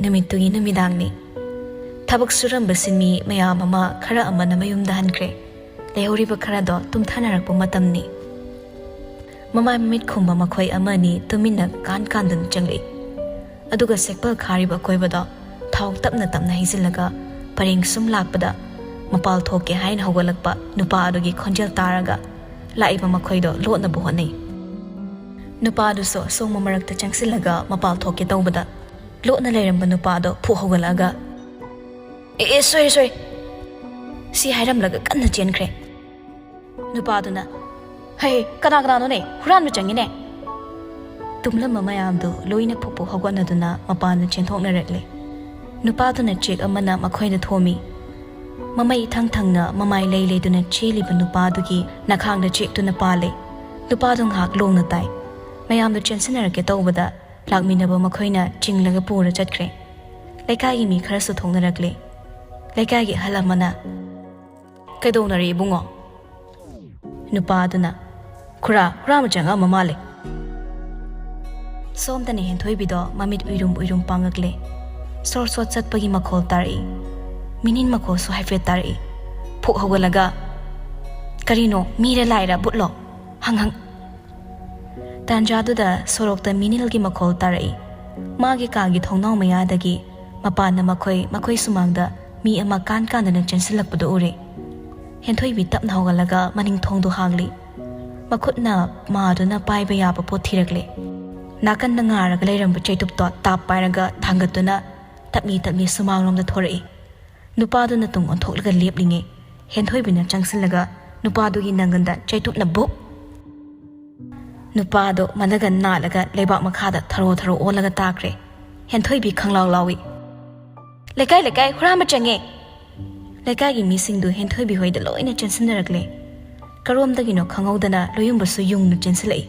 ꯅꯨꯃꯤꯠꯇꯨꯒꯤ ꯅꯨꯃꯤꯗꯥꯡꯅꯤ꯫ ꯊꯕꯛ ꯁꯨꯔꯝꯕ ꯁꯤꯟꯃꯤ ꯃꯌꯥꯝ ꯑꯃ ꯈꯔ ꯑꯃꯅ ꯃꯌꯨꯝꯗ ꯍꯟꯈ꯭ꯔꯦ꯫ ꯂꯩꯍꯧꯔꯤꯕ ꯈꯔꯗꯣ ꯇꯨꯝꯊꯅꯔꯛꯄ ꯃꯇꯝꯅꯤ꯫ ꯃꯃꯥꯏ ꯃꯃꯤꯠ ꯈꯨꯝꯕ ꯃꯈꯣꯏ ꯑꯃꯅꯤ ꯇꯨꯃꯤꯟꯅ ꯀꯥꯟ ꯀꯥꯟꯗꯨꯅ ꯆꯪꯂꯛꯏ꯫ ꯑꯗꯨꯒ ꯁꯦꯛꯄꯜ ꯈꯥꯔꯤꯕ ꯑꯀꯣꯏꯕꯗꯣ ꯊꯥꯎ ꯇꯞꯅ ꯇꯞꯅ ꯍꯩꯖꯤꯜꯂꯒ ꯄꯔꯦꯡ ꯁꯨꯝ ꯂꯥꯛꯄꯗ, ꯃꯄꯥꯜ ꯊꯣꯛꯀꯦ ꯍꯥꯏꯅ ꯍꯧꯒꯠꯂꯛꯄ ꯅꯨꯄꯥ ꯑꯗꯨꯒꯤ ꯈꯣꯟꯖꯦꯜ ꯇꯥꯔꯒ ꯂꯥꯛꯏꯕ ꯃꯈꯣꯏꯗꯣ ꯂꯣꯠꯅꯕ ꯍꯣꯠꯅꯩ꯫ ꯅꯨꯄꯥꯗꯨꯁꯨ ꯑꯁꯣꯡꯕ ꯃꯔꯛꯇ ꯆꯪꯁꯤꯜꯂꯒ ꯃꯄꯥꯜ ꯊꯣꯛꯀꯦ ꯇꯧꯕꯗ, ꯂꯣꯠꯅ ꯂꯩꯔꯝꯕ ꯅꯨꯄꯥꯗꯣ ꯐꯨ ꯍꯧꯒꯠꯂꯛꯑꯒ, "ꯑꯦ, ꯑꯦ, ꯁꯣꯏꯔꯦ, ꯁꯣꯏꯔꯦ!" ꯁꯤ ꯍꯥꯏꯔꯝꯂꯒ ꯀꯟꯅ ꯆꯦꯟꯈ꯭ꯔꯦ꯫ ꯅꯨꯄꯥꯗꯨꯅ, "ꯍꯩ, ꯀꯅꯥ ꯀꯅꯥꯅꯣꯅꯦ? ꯍꯨꯔꯥꯟꯕ ꯆꯪꯉꯤꯅꯦ!" ꯇꯨꯝꯂꯝꯕ ꯃꯌꯥꯝꯗꯨ ꯂꯣꯏꯅ ꯐꯨꯛ ꯐꯨꯛ ꯍꯧꯒꯠꯅꯗꯨꯅ ꯃꯄꯥꯟꯗ ꯆꯦꯟꯊꯣꯛꯅꯔꯛꯂꯦ꯫ ꯅꯨꯄꯥꯗꯨꯅ ꯆꯦꯛ ꯑꯃꯅ ꯃꯈꯣꯏꯗ ꯊꯣꯝꯃꯤ꯫ ꯃꯃꯩ ꯏꯊꯪ ꯊꯪꯅ ꯃꯃꯥꯏ ꯂꯩ ꯂꯩꯗꯨꯅ ꯆꯦꯜꯂꯤꯕ ꯅꯨꯄꯥꯗꯨꯒꯤ ꯅꯈꯥꯡꯗ ꯆꯦꯛꯇꯨꯅ ꯄꯥꯜꯂꯦ꯫ ꯅꯨꯄꯥꯗꯨ ꯉꯥꯏꯍꯥꯛ ꯂꯣꯡꯅ ꯇꯥꯏ꯫ ꯃꯌꯥꯝꯗꯨ ꯆꯦꯟꯁꯤꯟꯅꯔꯛꯀꯦ ꯇꯧꯕꯗ ꯂꯥꯛꯃꯤꯟꯅꯕ ꯃꯈꯣꯏꯅ ꯆꯤꯡꯂꯒ ꯄꯨꯔ ꯆꯠꯈ꯭ꯔꯦ꯫ ꯂꯩꯀꯥꯏꯒꯤ ꯃꯤ ꯈꯔꯁꯨ ꯊꯣꯛꯅꯔꯛꯂꯦ꯫ ꯂꯩꯀꯥꯏꯒꯤ ꯑꯍꯜ ꯑꯃꯅ, "ꯀꯩꯗꯧꯅꯔꯤ ꯏꯕꯨꯡꯉꯣ?" ꯅꯨꯄꯥꯗꯨꯅ, "ꯈꯨꯔꯥ, ꯍꯨꯔꯥꯟꯕ ꯆꯪꯉꯛꯑꯝꯕ ꯃꯥꯜꯂꯦ꯫" ꯁꯣꯝꯗꯅ ꯍꯦꯟꯊꯣꯏꯕꯤꯗꯣ ꯃꯃꯤꯠ ꯎꯏꯔꯨꯝ ꯎꯏꯔꯨꯝ ꯄꯥꯡꯉꯛꯂꯦ꯫ ꯁꯣꯔ ꯁꯣꯠ ꯆꯠꯄꯒꯤ ꯃꯈꯣꯜ ꯇꯥꯔꯛꯏ꯫ ꯃꯤꯅꯤꯟ ꯃꯈꯣꯜꯁꯨ ꯍꯥꯏꯐꯦꯠ ꯇꯥꯔꯛꯏ꯫ ꯐꯨꯛ ꯍꯧꯒꯠꯂꯒ, "ꯀꯔꯤꯅꯣ, ꯃꯤꯔ ꯂꯥꯏꯔ ꯚꯨꯠꯂꯣ? ꯍꯪ ꯍꯪ!" ꯇꯥꯟꯖꯥꯗꯨꯗ ꯁꯣꯔꯣꯛꯇ ꯃꯤꯅꯤꯜꯒꯤ ꯃꯈꯣꯜ ꯇꯥꯔꯛꯏ꯫ ꯃꯥꯒꯤ ꯀꯥꯒꯤ ꯊꯣꯡꯅꯥꯎ ꯃꯌꯥꯗꯒꯤ ꯃꯄꯥꯟꯗ ꯃꯈꯣꯏ, ꯃꯈꯣꯏ ꯁꯨꯃꯥꯡꯗ ꯃꯤ ꯑꯃ ꯀꯥꯟ ꯀꯥꯟꯗꯅ ꯆꯦꯟꯁꯤꯜꯂꯛꯄꯗꯨ ꯎꯔꯦ꯫ ꯍꯦꯟꯊꯣꯏꯕꯤ ꯇꯞꯅ ꯍꯧꯒꯠꯂꯒ ꯃꯅꯤꯡ ꯊꯣꯡꯗꯨ ꯍꯥꯡꯂꯤ꯫ ꯃꯈꯨꯠꯅ ꯃꯥꯗꯨꯅ ꯄꯥꯏꯕ ꯌꯥꯕ ꯄꯣꯠ ꯊꯤꯔꯛꯂꯦ꯫ ꯅꯥꯀꯟꯗ ꯉꯥꯔꯒ ꯂꯩꯔꯝꯕ ꯆꯩꯇꯨꯞꯇꯣ ꯇꯥꯞ ꯄꯥꯏꯔꯒ ꯊꯥꯡꯒꯠꯇꯨꯅ ꯇꯞꯂꯤ ꯇꯞꯂꯤ ꯁꯨꯃꯥꯡꯂꯣꯝꯗ ꯊꯣꯔꯛꯏ꯫ ꯅꯨꯄꯥꯗꯨꯅ ꯇꯨꯡ ꯑꯣꯟꯊꯣꯛꯂꯒ ꯂꯦꯞꯂꯤꯉꯩ, ꯍꯦꯟꯊꯣꯏꯕꯤꯅ ꯆꯪꯁꯤꯜꯂꯒ ꯅꯨꯄꯥꯗꯨꯒꯤ ꯅꯪꯒꯟꯗ ꯆꯩꯇꯨꯞꯅ ꯕꯨꯛ! ꯅꯨꯄꯥꯗꯣ ꯃꯅꯒꯟ ꯅꯥꯜꯂꯒ ꯂꯩꯕꯥꯛ ꯃꯈꯥꯗ ꯊꯔꯣ ꯊꯔꯣ ꯑꯣꯜꯂꯒ ꯇꯥꯈ꯭ꯔꯦ꯫ ꯍꯦꯟꯊꯣꯏꯕꯤ ꯈꯪꯂꯥꯎ ꯂꯥꯎꯏ, "ꯂꯩꯀꯥꯏ, ꯂꯩꯀꯥꯏ, ꯍꯨꯔꯥꯟꯕ ꯆꯪꯉꯦ!" ꯂꯩꯀꯥꯏꯒꯤ ꯃꯤꯁꯤꯡꯗꯨ ꯍꯦꯟꯊꯣꯏꯕꯤ ꯍꯣꯏꯗ ꯂꯣꯏꯅ ꯆꯦꯟꯁꯤꯟꯅꯔꯛꯂꯦ꯫ ꯀꯔꯣꯝꯗꯒꯤꯅꯣ ꯈꯪꯍꯧꯗꯅ ꯂꯣꯌꯨꯝꯕꯁꯨ ꯌꯨꯡꯅ ꯆꯦꯟꯁꯤꯜꯂꯛꯏ꯫